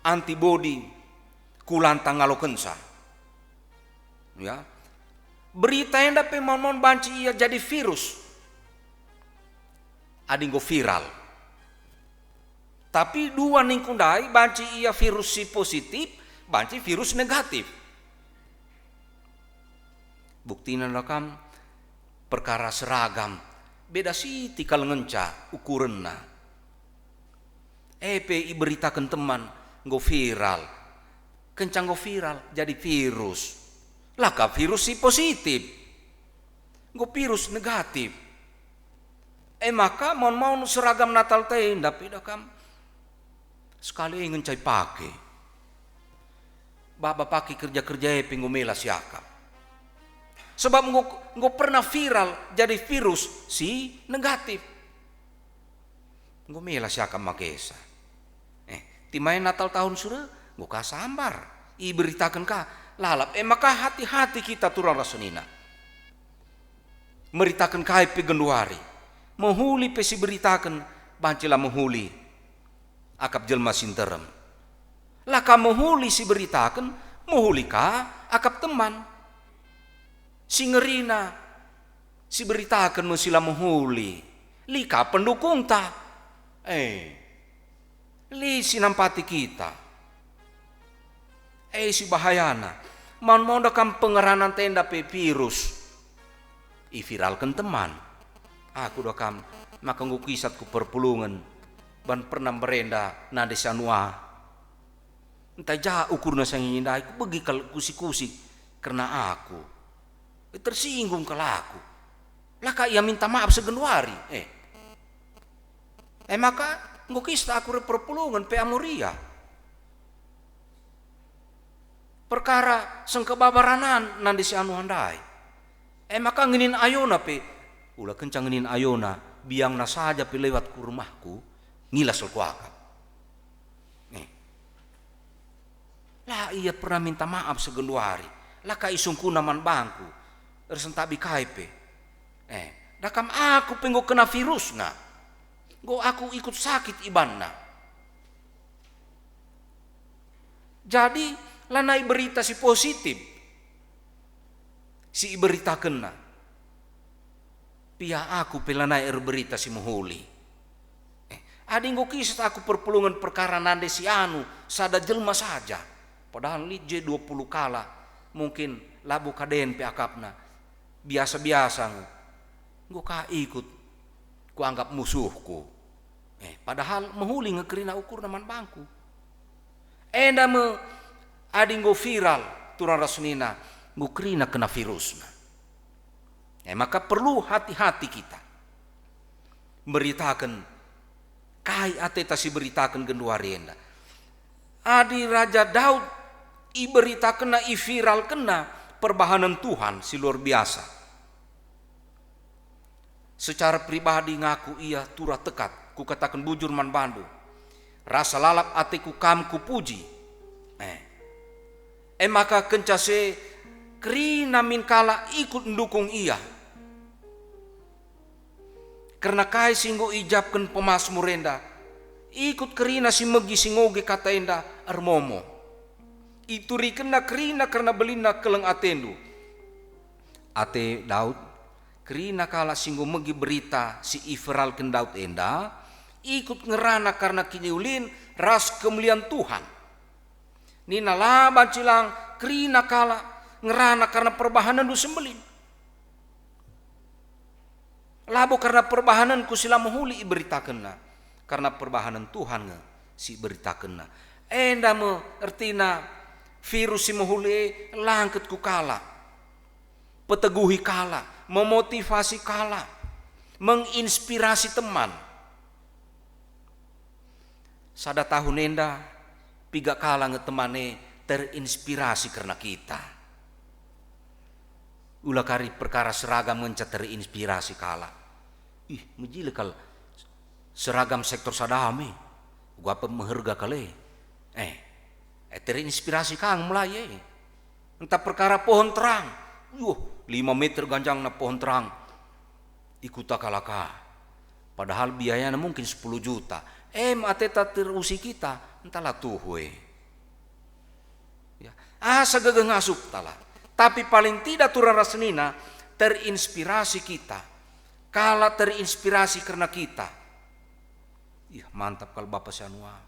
antibodi kulanta ngalokenca. Ya. Berita enda pe maun-maun banci ia jadi virus. Adi enggo viral. Tapi dua ningku ndai banci ia virus si positif, banci virus negatif. Buktina da kam perkara seragam, beda sitik kal ngenca ukurenna. E pe iberitaken teman enggo viral. Kenca enggo viral, jadi virus. La ka virus si positif. Enggo virus negatif. E maka maun-maun seragam Natal tenda pe da kam. Sekali e ngenca ipake. Baba pake kerja-kerja e pe enggo mela siakap. Sebab enggo, enggo pernah viral jadi virus si negatif. Enggo mela siakap makesa. Eh, timaen Natal tahun sure, enggo ka sambar. Iberitaken ka lalap. E maka hati-hati kita turang ras senina. Meritaken kai pe genduari. Mehuli pe siberitaken, banci la mehuli akap jelma si nterem. La ka mehuli siberitaken, mehuli ka akap teman. Si ngerina siberitaken me si la mehuli. Lit ka pendukungta. Eh, lit si nampati kita. Eh, si bahayana. Maun-maun da kam pengerananta enda pe virus. Iviralken teman. Aku da kam, maka enggo kisat ku perpulungen, ban pernah mberenda nande si anu ah. Ntah ja ukurna sangi ndai, kubegi kal kusi-kusi kerna aku. Tersinggung kal aku. La ka ia minta maaf segenduari. Eh. E maka, enggo kisat aku reh perpulungen pe amoria. Perkara sengkebabaranan nande si anu ah ndai. E maka ngenin ayona pe, ula kenca ngenin ayona, biangna saja pe lewat ku rumahku, ngilas kal kuakap. Ia pernah minta maaf segenduari, la ka isungkuna man bangku, ersentabi kai pe. Eh, dakam aku pe enggo kena virusna. Enggo aku ikut sakit ibanna. Jadi, lanai berita si positif si iberitakenna. Piah aku pe lanai erberita si mehuli. Eh, adi enggo kisah aku perpulungen perkara nande si anu sada jelma saja, padahal lit je dua puluh kalak, mungkin labo kaden pe akapna, biasa-biasa nge. Enggo ka ikut kuanggap musuhku. Eh, padahal mehuli nge kerina ukurna man bangku. Enda me adi enggo viral turang ras senina, enggo kerina kena virusna. E maka perlu hati-hati kita meritaken kai ateta si beritaken genduari enda. Adi Raja Daud iberitakenna, iviralkenna perbahanen Tuhan si luar biasa. Secara pribadi ngaku ia turah tekat, kukataken bujur man bandu, rasa lalap ateku kam kupuji. Eh. E maka kenca se kerina min kalak ikut ndukung ia. Kerna kai si enggo iucapken pemasmur enda, ikut kerina si megi si ngoge kata enda ermomo. Iturikenna kerina kerna belinna keleng atendu. Ate Daud, kerina kalak si enggo megi berita si iviralken Daud enda, ikut ngerana kerna kiniulin ras kemulian Tuhan. Nina, la banci lang kerina kalak ngerana kerna perbahanenndu si mbelin. Labo kerna perbahanenku si la mehuli iberitakenna, kerna perbahanen Tuhan nge si iberitakenna. Enda me ertina virus si mehuli e langket ku kalak, peteguhi kalak, memotivasi kalak, menginspirasi teman. Sada tahun enda, piga kalak nge teman e terinspirasi kerna kita. Ula kari perkara seragam ngenca terinspirasi kalak. Ih, mejile kal seragam sektor sada me. Uga pe meherga kal e. Eh, eh, terinspirasi ka nge mulai e. Ntah perkara pohon terang. Yuh, lima meter ganjangna pohon terang. Ikuta kalak ka. Padahal biayana mungkin sepuluh juta. Em ateta terusi kita, ntah la tuhu e. Ya, asa gegeh ngasup tala. Tapi paling tidak turang ras senina terinspirasi kita. Kalak terinspirasi kerna kita. Ih, mantap kal bapa si anu ah.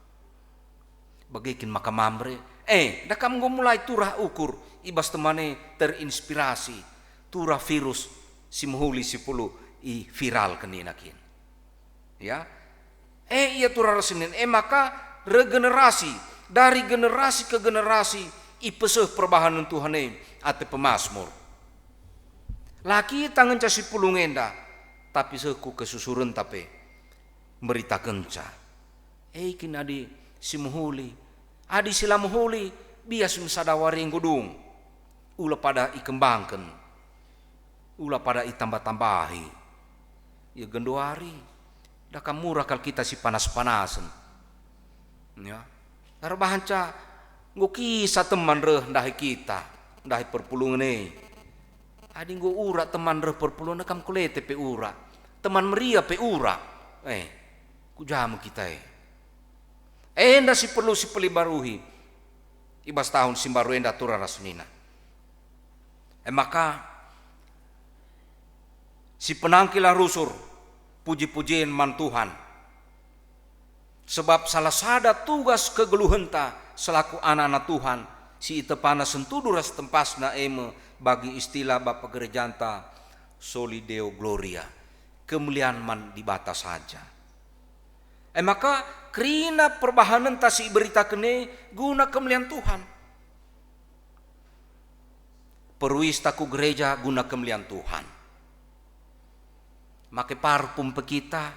Bage kin maka Mamre? Eh, dah kam enggo mulai turah ukur i bas teman e terinspirasi, turah virus si mehuli si perlu iviralken nina kin. Ya. Eh, ia turah ras senina. Eh, maka regenerasi, dari generasi ke generasi ipeseh perbahanen Tuhan e ate pemasmur. La kita ngenca si pulung enda, tapi seh ku kesusurenta pe meritakenca. E kin adi si mehuli, adi si la mehuli, bias me sada wari enggo dung. Ula pada ikembangken, ula pada itambah-tambahi. Ya genduari, dah kam murah kal kita si panas-panasen. Ya. Erbahanca enggo kisah teman reh ndahi kita, ndahi perpulungen e. Adi enggo urak teman reh perpulungen e kam kulete pe urak, teman meriah pe urak. Eh, ku ja me kita e. Enda si perlu sipelibaruhi i bas tahun si mbaru enda turang ras senina. E maka, sipenangkilah rusur puji-pujin man Tuhan. Sebab salah sada tugas kegeluhenta selaku anak-anak Tuhan si itepana sentudu ras tempasna e me bagi istilah bapa gerejanta soli Deo Gloria, kemulian man Dibata saja. E maka kerina perbahanenta si iberitaken e guna kemulian Tuhan. Peruista ku gereja guna kemulian Tuhan. Make parpum pe kita,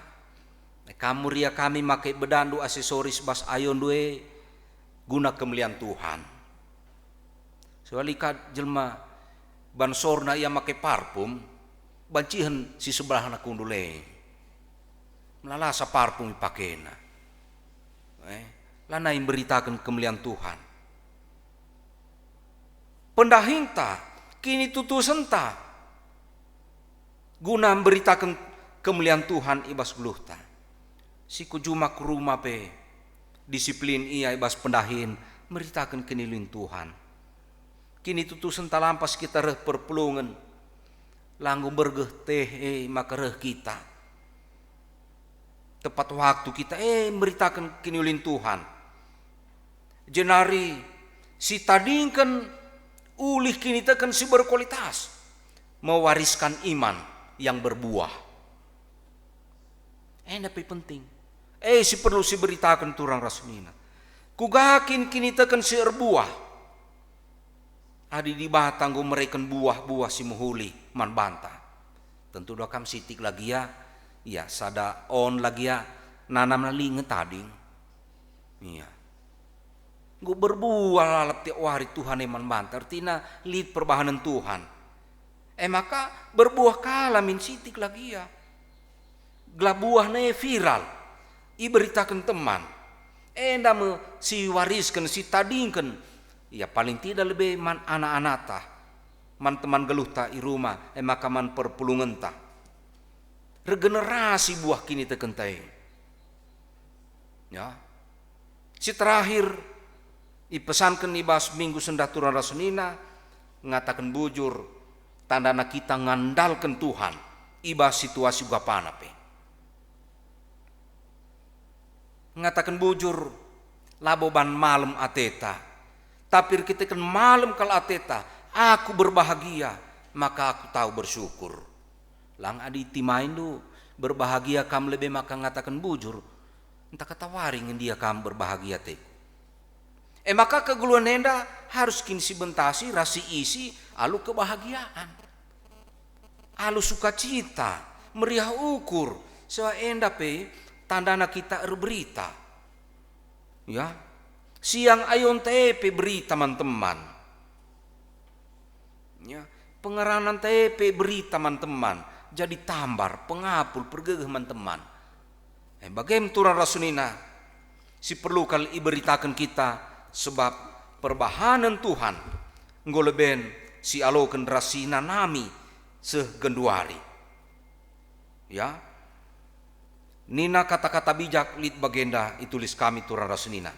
kam meriah kami make bedandu asesoris bas ayondu e guna kemulian Tuhan. Suali ka jelma bansorna ia make parpum, bancihen si sebelahna kundul e. Melalasa parpum ipakena. Eh, lanai mberitaken kemulian Tuhan. pendahinta, kinitutusenta, guna mberitaken kemulian Tuhan i bas geluhta. Si ku juma ku ruma pe disiplin ia i bas pendahin meritaken kiniulin Tuhan. Kinitutusenta lampas kita reh perpulungen, la enggo mbergeh teh e maka reh kita. Tepat waktu kita e meritaken kiniulin Tuhan. Jenari sitadingken ulih kiniteken si berkualitas, mewariskan iman yang berbuah. Enda pe penting. E si perlu siberitaken turang ras senina. Kuga kin kiniteken si erbuah? Adi Dibata enggo mereken buah-buah si mehuli man banta, tentu do kam sitik lagia, ia sada on lagia nanam lali nge tading. Ia enggo berbuah lalap tiap wari Tuhan e man banta, ertina lit perbahanen Tuhan. E maka berbuah kal min sitik lagia. Gelah buahna e viral, iberitaken teman. Enda me siwarisken, sitadingken, ia paling tidak lebe man anak-anakta, man teman geluhta i ruma, e maka man perpulungenta. Regenerasi buah kinitekenta e. Ya. Si terakhir, ipesanken i bas Minggu Sendah turang ras senina, ngataken bujur, tandana kita ngandalken Tuhan i bas situasi uga pana pe. Ngataken bujur, labo ban malem ateta, tapi erkiteken malem kal ateta, aku berbahagia, maka aku tau bersyukur. Lang adi timaindu, berbahagia kam lebe maka ngataken bujur, ntah katawari ngendia kam berbahagia teku. E maka kegeluhen enda harus kin sibentasi ras siisi alu kebahagiaan, alu sukacita, meriah ukur, sebab enda pe tandana kita erberita. Ya, siang ayonta e pe berita man teman. Ya, pengerananta e pe berita man teman, jadi tambar, pengapul, pergegeh man teman. Eh, bage me turang ras senina, si perlu kal iberitaken kita, sebab perbahanen Tuhan enggo leben sialoken ras sinanami seh genduari. Ya. Nina kata-kata bijak lit bagenda itulis kami turang ras senina.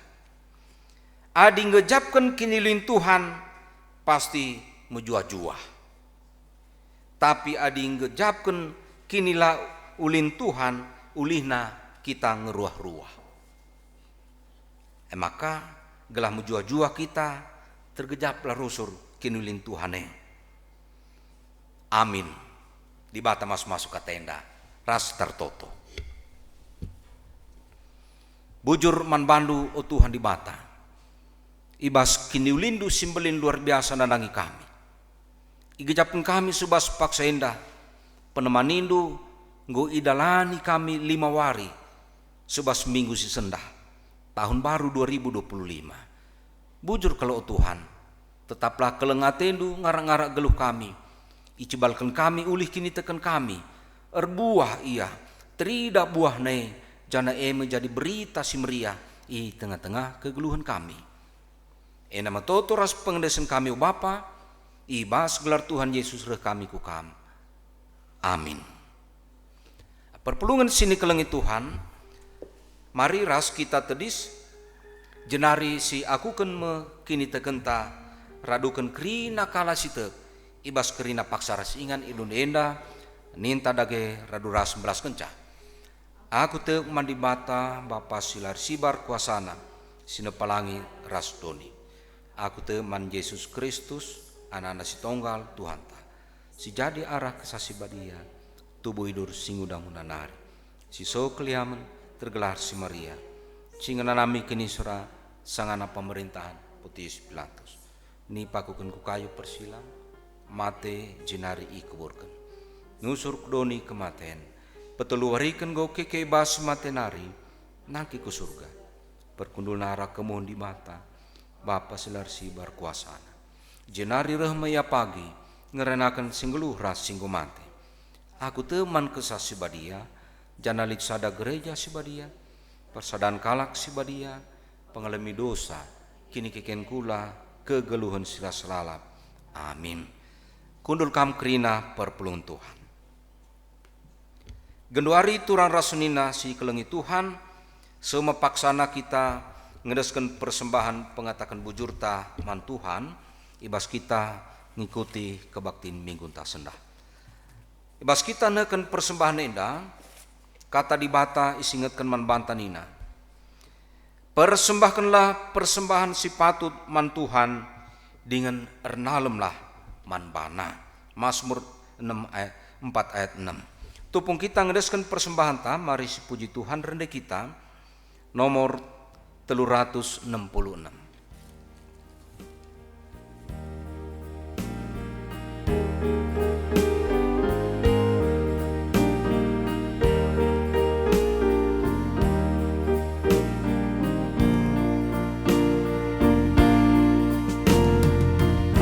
Adi ngejapken kiniulin Tuhan, pasti mejuah-juah. Tapi adi ngejapken kiniulin Tuhan, ulihna kita ngeruah-ruah. E maka, gelah mejuah-juah kita, tergejaplah rusur kiniulin Tuhan e. Amin. Dibata masu-masu kata enda ras tertoto. Bujur man bandu, o Tuhan Dibata, i bas kiniulindu si mbelin luar biasa nandangi kami. Igejapken kami subas paksa enda, penemanindu enggo idalani kami lima wari subas minggu si sendah, tahun baru dua ribu dua puluh lima. Bujur kal, o Tuhan, tetaplah keleng atendu ngarak-ngarak geluh kami. Icebalken kami ulih kiniteken kami. Erbuah ia, teridah buahna e, janah e me jadi berita si meriah i tengah-tengah kegeluhen kami. Enda me toto ras pengendesen kami, o Bapa, i bas gelar Tuhan Yesus reh kami ku Kam. Amin. Perpulungen si nikelengi Tuhan, mari ras kita tedis, jenari siakuken me kinitekenta raduken kerina kalak si tek i bas kerina paksa ras ingan i doni enda, ninta dage radu ras mbelaskenca. Aku tek man Dibata, Bapa si la ersibar kuasana, si nepa langi ras doni. Aku tek man Jesus Kristus, Anakna si tonggal, Tuhanta, si jadi arah Kesah Si Badia, tubuh idur si nguda-nguda nari, si so keliamen, tergelar si Maria, si ngenanami kenisura sangana pemerintahan Pontius Pilatus, nipakuken ku kayu persilang, mate jenari ikuburken. Nusur ku doni kematen, petelu wariken enggo keke i bas mate nari, nangkih ku Surga. Perkundulna arah kemuhen Dibata, Bapa si la ersibar kuasana. Jenari reh me Ia pagi, ngerenaken si nggeluh ras si enggo mate. Aku tek man Kesah Si Badia, janah lit sada Gereja Si Badia, persadan kalak si badia, pengalemi dosa, kinikeken kula, kegeluhen si ras lalap, Amin. Kundul kam kerina perpulungen Tuhan. Genduari turang ras senina si kelengi Tuhan, seh me paksana kita ngedesken persembahen pengataken bujurta man Tuhan, i bas kita ngikuti kebaktin minggunta sendah. I bas kita nehken persembahen enda, Kata Dibata isingetken man banta nina, "Persembahkenlah persembahen si patut man Tuhan, dingen ernalemlah man baNa." Masmur enem ayat, empat ayat enem. Tupung kita ngedesken persembahenta, mari sipuji Tuhan rende kita, nomor telu ratus enem puluh enem.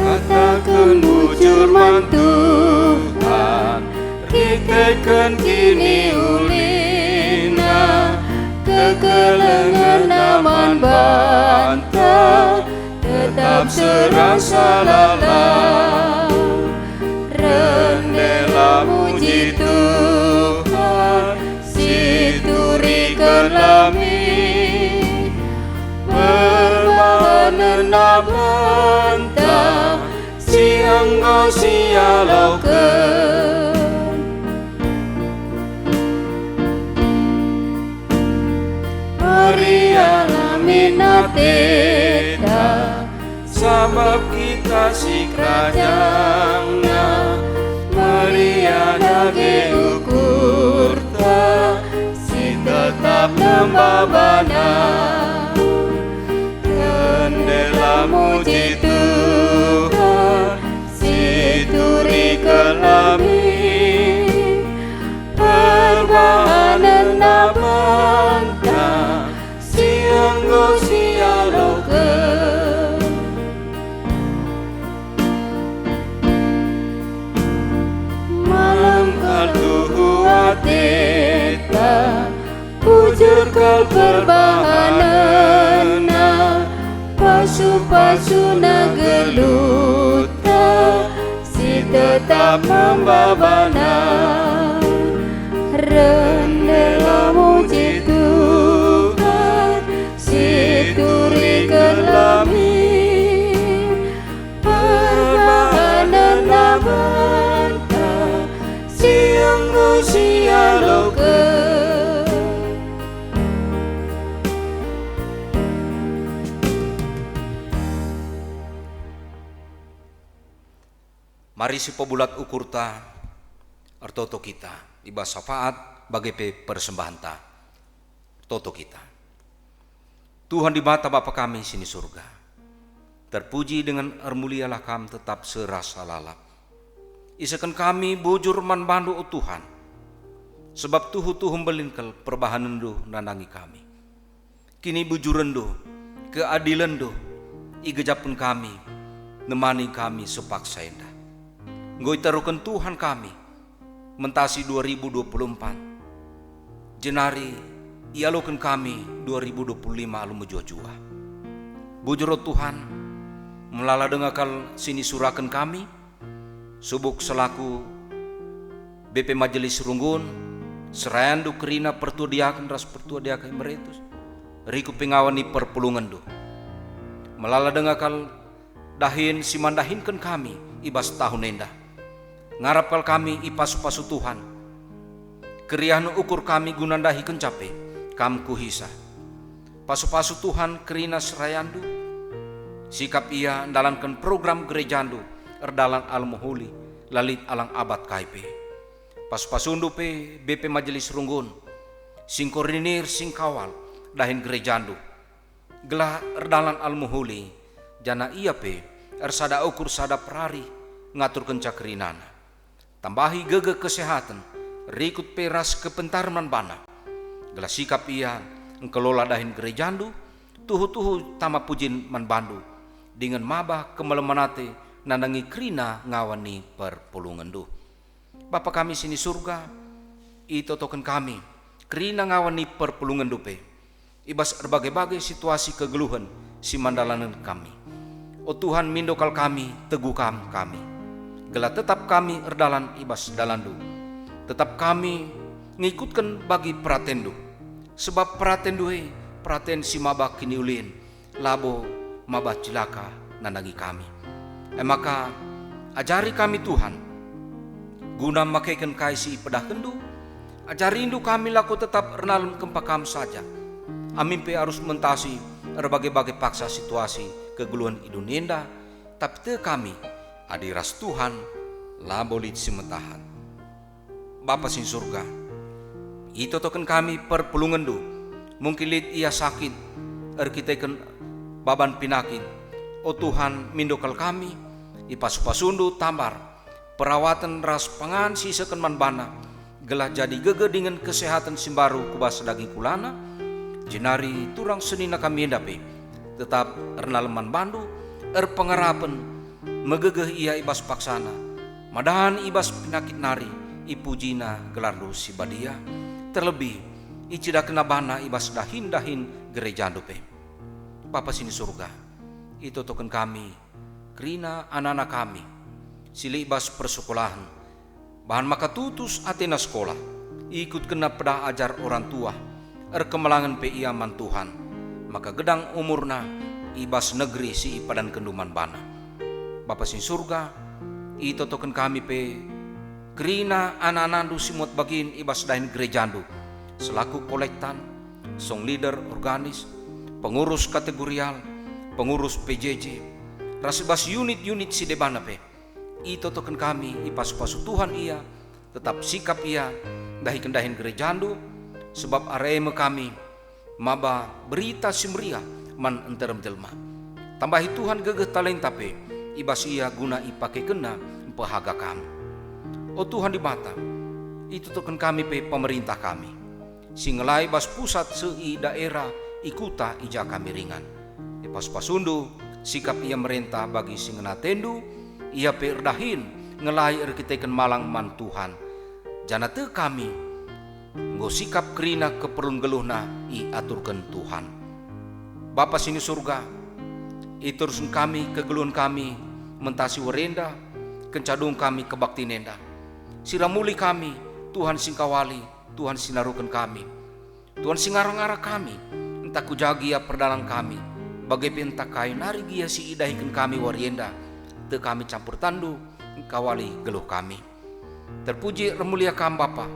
Kataken bujur man Tuhan, erkiteken kiniulina, kekelengenna man banta tetap serasa lalap. Rendelah muji Tuhan, situriken kami, perbahanenna banta si enggo sialoken. Meriahlah min ateta, sabap kita sikerajangenNa. Meriah dage ukurta, si tetap nembah baNa. Rendelah muji Tuhan, situriken kami, perbahanenna banta si enggo sialoken. Malem kal tuhu ateta, bujur kal perbahanenna, pasu-pasuna geluhta si tetap nembah baNa. Rendelah muji Tuhan, situriken kami, perbahanenna banta si enggo sialoken. Mari sipebulat ukurta, ertoto kita, i bas syafaat bage pe persembahenta. Ertoto kita. Tuhan Dibata Bapa kami si ni Surga, terpuji dengan ermulialah Kam tetap serasa lalap. Isehken kami bujur man baNdu, o Tuhan, sebab tuhu-tuhu mbelin kal perbahanenNdu nandangi kami. KinibujurenNdu, keadilenNdu, igejapken kami, nemani kami sepaksa enda. Enggo itaruhken Tuhan kami mentasi dua ribu dua puluh empat, jenari ialoken kami dua ribu dua puluh lima alu mejuah-juah. Bujur, o Tuhan, melala denga kal si nisuraken kami, subuk selaku B P Majelis Runggun, serayanNdu kerina pertua diaken ras pertua diaken emeritus, rikut pe ngawan ni perpulungenNdu. Melala denga kal dahin si man dahinken kami i bas tahun enda. Ngarap kal kami ipasu-pasu Tuhan. Keriahen ukur kami guna ndahikenca pe Kam kuhisa. Pasu-pasu Tuhan kerina serayanNdu. Sikap ia ndalanken program gerejaNdu erdalan alu mehuli, la lit alang abat kai pe. Pasu-pasuNdu pe B P Majelis Runggun, singkoordinir, singkawal dahin gerejaNdu, gelah erdalan alu mehuli, janah ia pe ersada ukur sada perari ngaturkenca kerinana. Tambahi gegeh kesehaten, rikut pe ras kepentaren man bana, gelah sikap ia engkelola dahin gerejaNdu, tuhu-tuhu tama pujin man baNdu, dingen maba kemalemen ate nandangi kerina ngawan ni perpulungenNdu. Bapa kami si ni Surga, itotoken kami kerina ngawan ni perpulungenNdu pe, i bas erbage-bage situasi kegeluhen si man dalanken kami. O Tuhan, mindo kal kami, teguh kam kami, gelah tetap kami erdalan i bas dalanNdu. Tetap kami ngikutken bagi peratenNdu, sebab peratenNdu e peraten si maba kiniulin, labo maba cilaka nandangi kami. E maka, ajari kami, Tuhan, guna makeken kai si ipedahkenNdu. AjariNdu kami lako tetap ernalem kempak Kam saja, amin pe arus mentasi erbage-bage paksa situasi kegeluhen i doni enda, tapi tek kami, adi ras Tuhan, labo lit si metahat. Bapa si Surga, itotoken kami perpulungenNdu. Mungkin lit ia sakit erkiteken baban pinakit. O Tuhan, mindo kal kami, ipasu-pasuNdu tambar, perawaten ras pangan si isehken man bana, gelah jadi gegeh dingen kesehaten si mbaru ku bas daging kulana, jenari turang senina kami enda pe tetap ernalem man bandu, erpengarapen, megegeh ia i bas paksana, madan i bas pinakit nari, ipujina gelarNdu si badia, terlebih icidahkenna bana i bas dahin-dahin gerejaNdu pe. Bapa si ni Surga, itotoken kami, kerina anana kami, si lit i bas persekolahen, bahan maka tutus atena sekolah, ikutkenna pedah ajar orang tua, erkemelangen pe ia man Tuhan, maka gedang umurna i bas negeri si ipadankenNdu man bana. Bapa si Surga, itotoken kami pe kerina anak-anakNdu si muat bagin i bas dahin gerejaNdu, selaku kolektan, song leader, organis, pengurus kategorial, pengurus P J J, ras i bas unit-unit si debana pe. Itotoken kami, ipasu-pasu Tuhan ia, tetap sikap ia ndahiken dahin gerejaNdu, sebab arah e me kami maba Berita Si Meriah man nterem jelma. Tambahi Tuhan gegeh talenta pe i bas ia guna ipakekenna mpehaga Kam. O Tuhan Dibata, itotoken kami pe pemerintah kami, si ngelai bas pusat seh i daerah, i kuta i ja kami ringan. Ipasu-pasuNdu, sikap ia merentah bagi si ngena atendu, ia pe erdahin ngelai erkiteken malang man Tuhan. Janah tek kami, enggo sikap kerina keperlun geluhna iaturken Tuhan. Bapa si ni Surga, iterusken kami kegeluhen kami mentasi wari enda, kenca dung kami kebaktin enda. Sira mulih kami, Tuhan si ngkawali, Tuhan si naruhken kami. Tuhan si ngarah-ngarah kami, ntah ku ja gia perdalan kami, bage pe ntah kai nari gia si idahiken kami wari enda, tek kami campur tanNdu, ngkawali geluh kami. Terpuji ermulia Kam, Bapa.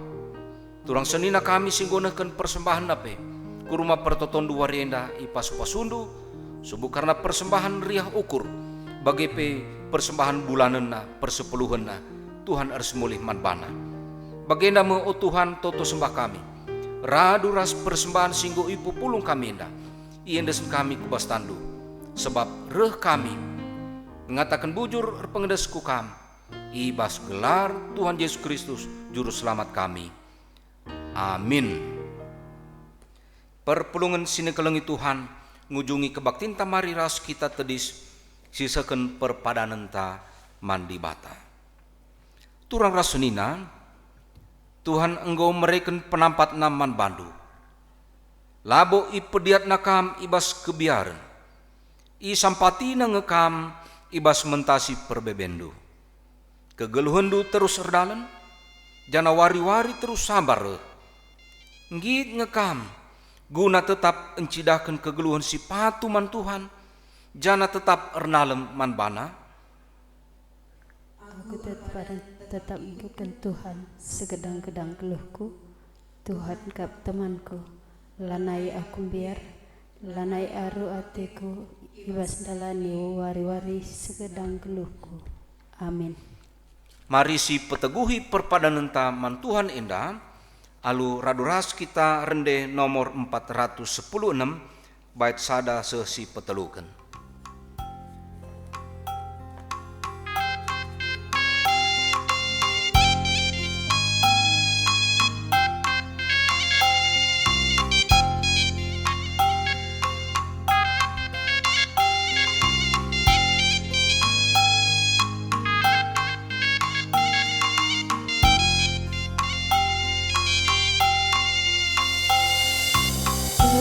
Turang senina kami si enggo nehken persembahenna pe, ku Rumah Pertotondu wari enda ipasu-pasuNdu, subuk kerna persembahen riah ukur, bage pe persembahen bulanenna, persepuluhenna, Tuhan ersemulih man bana. Bagenda me, o Tuhan, toto sembah kami, radu ras persembahen si enggo ipupulung kami enda, iendesken kami ku bas tanNdu, sebab reh kami ngataken bujur erpengendes ku Kam, i bas gelar Tuhan Jesus Kristus, Juru Selamat kami. Amin. Perpulungen si nikelengi Tuhan ngujungi kebaktinta mari ras kita tedis sisehken perpadanenta man Dibata. Turang ras senina, Tuhan enggo mereken penampatNa man bandu. Labo ipediatNa kam i bas kebiaren. IsampatiNa nge kam i bas mentasi perbebenndu. Kegeluhenndu terus erdalen, janah wari-wari terus sabar reh. Nggit nge kam guna tetap encidahken kegeluhen si patuh man Tuhan, janah tetap ernalem man baNa? Aku tetap, tetap ngikutken Tuhan segedang-gedang geluhku. Tuhan kap temanku, lanai aku mbiar, lanai aru ateku i bas ndalani wari-wari segedang geluhku. Amin. Mari sipeteguhi perpadanenta man Tuhan enda, alu radu ras kita rende nomor empat ratus sepuluh enem, bait sada seh sipeteluken.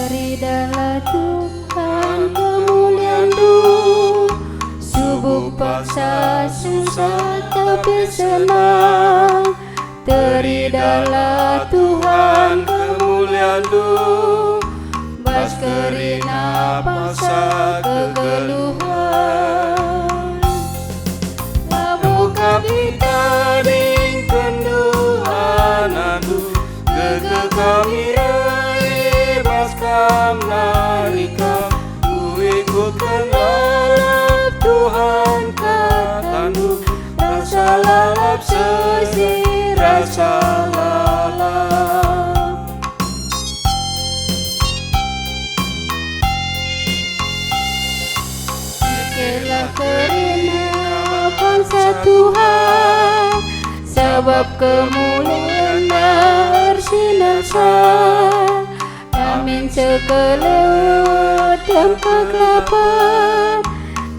Berikanlah Tuhan kemuliaan Tapi senang, teridalah Tuhan kemulianNdu, bas kerina paksa kegeluhen. Labo kap itadingkenNdu anakNdu, gegeh kami reh i bas Kam nari kap. Kuikutken lalap Tuhan kataNdu, rasa lalap seh, rasa lalap. Bage kap kerina bangsa Tuhan, sabap kemulianNa ersinarsa. Amin, sekelewet dem kekelapan,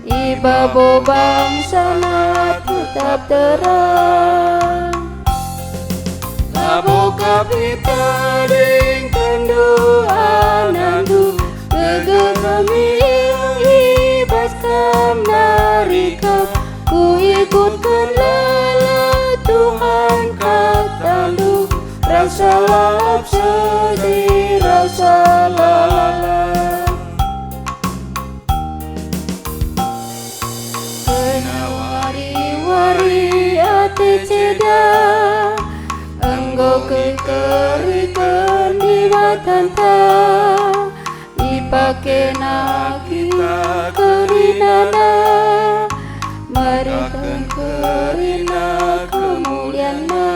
i babo bangsaNa tetap terang. Labo kap itadingkenNdu anakNdu, gegeh kami i bas Kam nari kap. Kuikutken lalap Tuhan kataNdu, rasa lalap seh, rasa lalap. Kena wari-wari ate ceda, enggo kekeriken Dibatanta, ipakena kita kerinana, mereken kerina kemulianNa.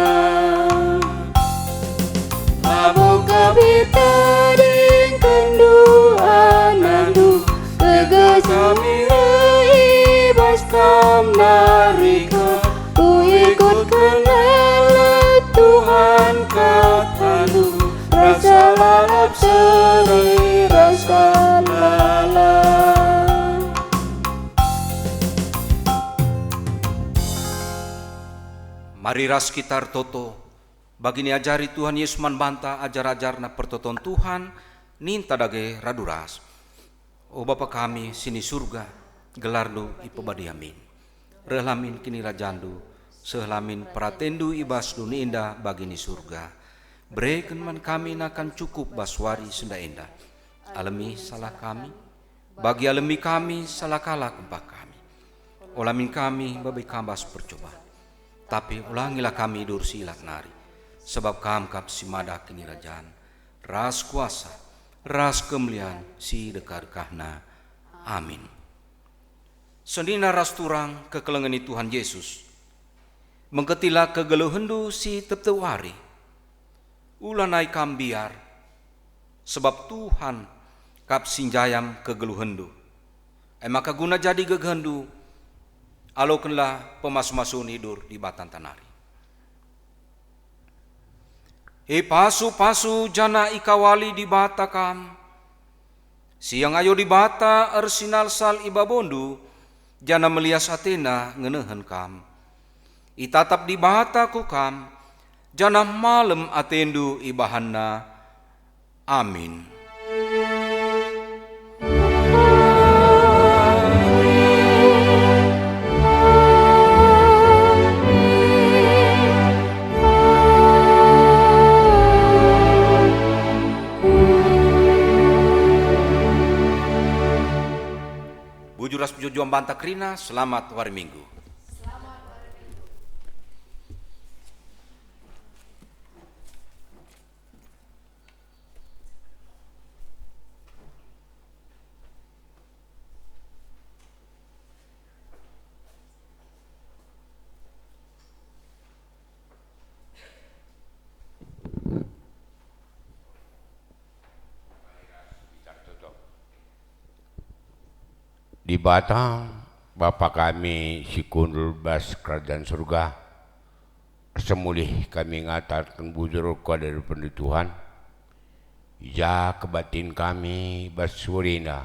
Labo kap itadingkenNdu anakNdu, gegeh kami reh i bas Kam nari kap. Kuikutken lalap Tuhan kataNdu, rasa lalap seh, rasa lalap. Mari ras kita ertoto. Bagi niajari Tuhan Yesus man banta ajar-ajarNa pertoton Tuhan, ninta dage radu ras. O Bapa kami si ni Surga, gelarNdu ipebadi amin. Rehlah min kinirajanNdu, sehlah min peratenNdu i bas doni enda bagi ni Surga. Bereken man kami nakan cukup bas wari si enda-enda. Alemi salah kami, bagi alemi kami salah kalak empa kami. Ola min kami babai Kam bas percoban, tapi olangilah kami idur si ilat nari, sabap Kam kap si mada kinirajan, ras kuasa, ras kemulian si dekah-dekahna. Amin. Senina ras turang kekelengen ni Tuhan Yesus, mengketilah kegeluhenndu si tep-tep wari. Ulanai kam mbiar, sebab Tuhan kap si njayam kegeluhenndu. E maka guna jadi gegehndu, alokenlah pemas-masun idur Dibatanta nari. Ipasu-pasu janah ikawali Dibata kam. Siang ayo Dibata ersinalsal i babondu, janah melias ateNa ngenehen kam. Itatap Dibata ku kam, janah malem atendu ibahanNa. Amin. Bujur ras pejuah-juah banta kerina, selamat wari Minggu. Dibata, Bapa kami si kundul bas Kerajaan Surga, ersemulih kami ngataken bujur ku hadapenNdu Tuhan, i ja kebatin kami bas wari enda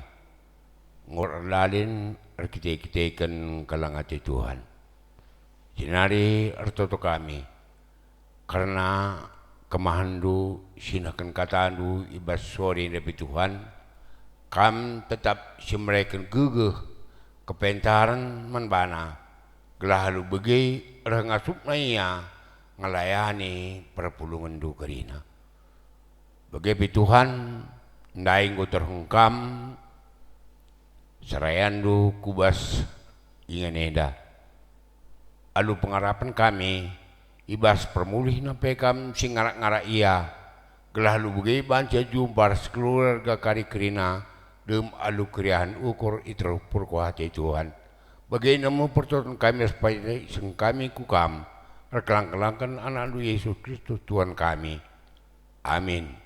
enggo erlalin erkite-kiteken keleng ate Tuhan. Jenari ertoto kami, kerna kemahenNdu si nehken kataNdu i bas wari enda pe Tuhan, Kam tetap si mereken gegeh kepentaren man bana, gelah alu bage reh ngasupna ia ngelayani perpulungenndu kerina. Bage pe Tuhan, ndai enggo tereh Kam serayandu ku bas ingan enda. Alu pengarapen kami, i bas permulihna pe Kam si ngarak-ngarak ia, gelah alu bage banci jumpa ras keluarga kari kerina, dem alu keriahen ukur i teruh perkuah ate Tuhan. Bagenda me pertoton kami ras paiseng kami ku Kam, erkelang-kelangken AnakNdu Jesus Kristus Tuhan kami. Amin.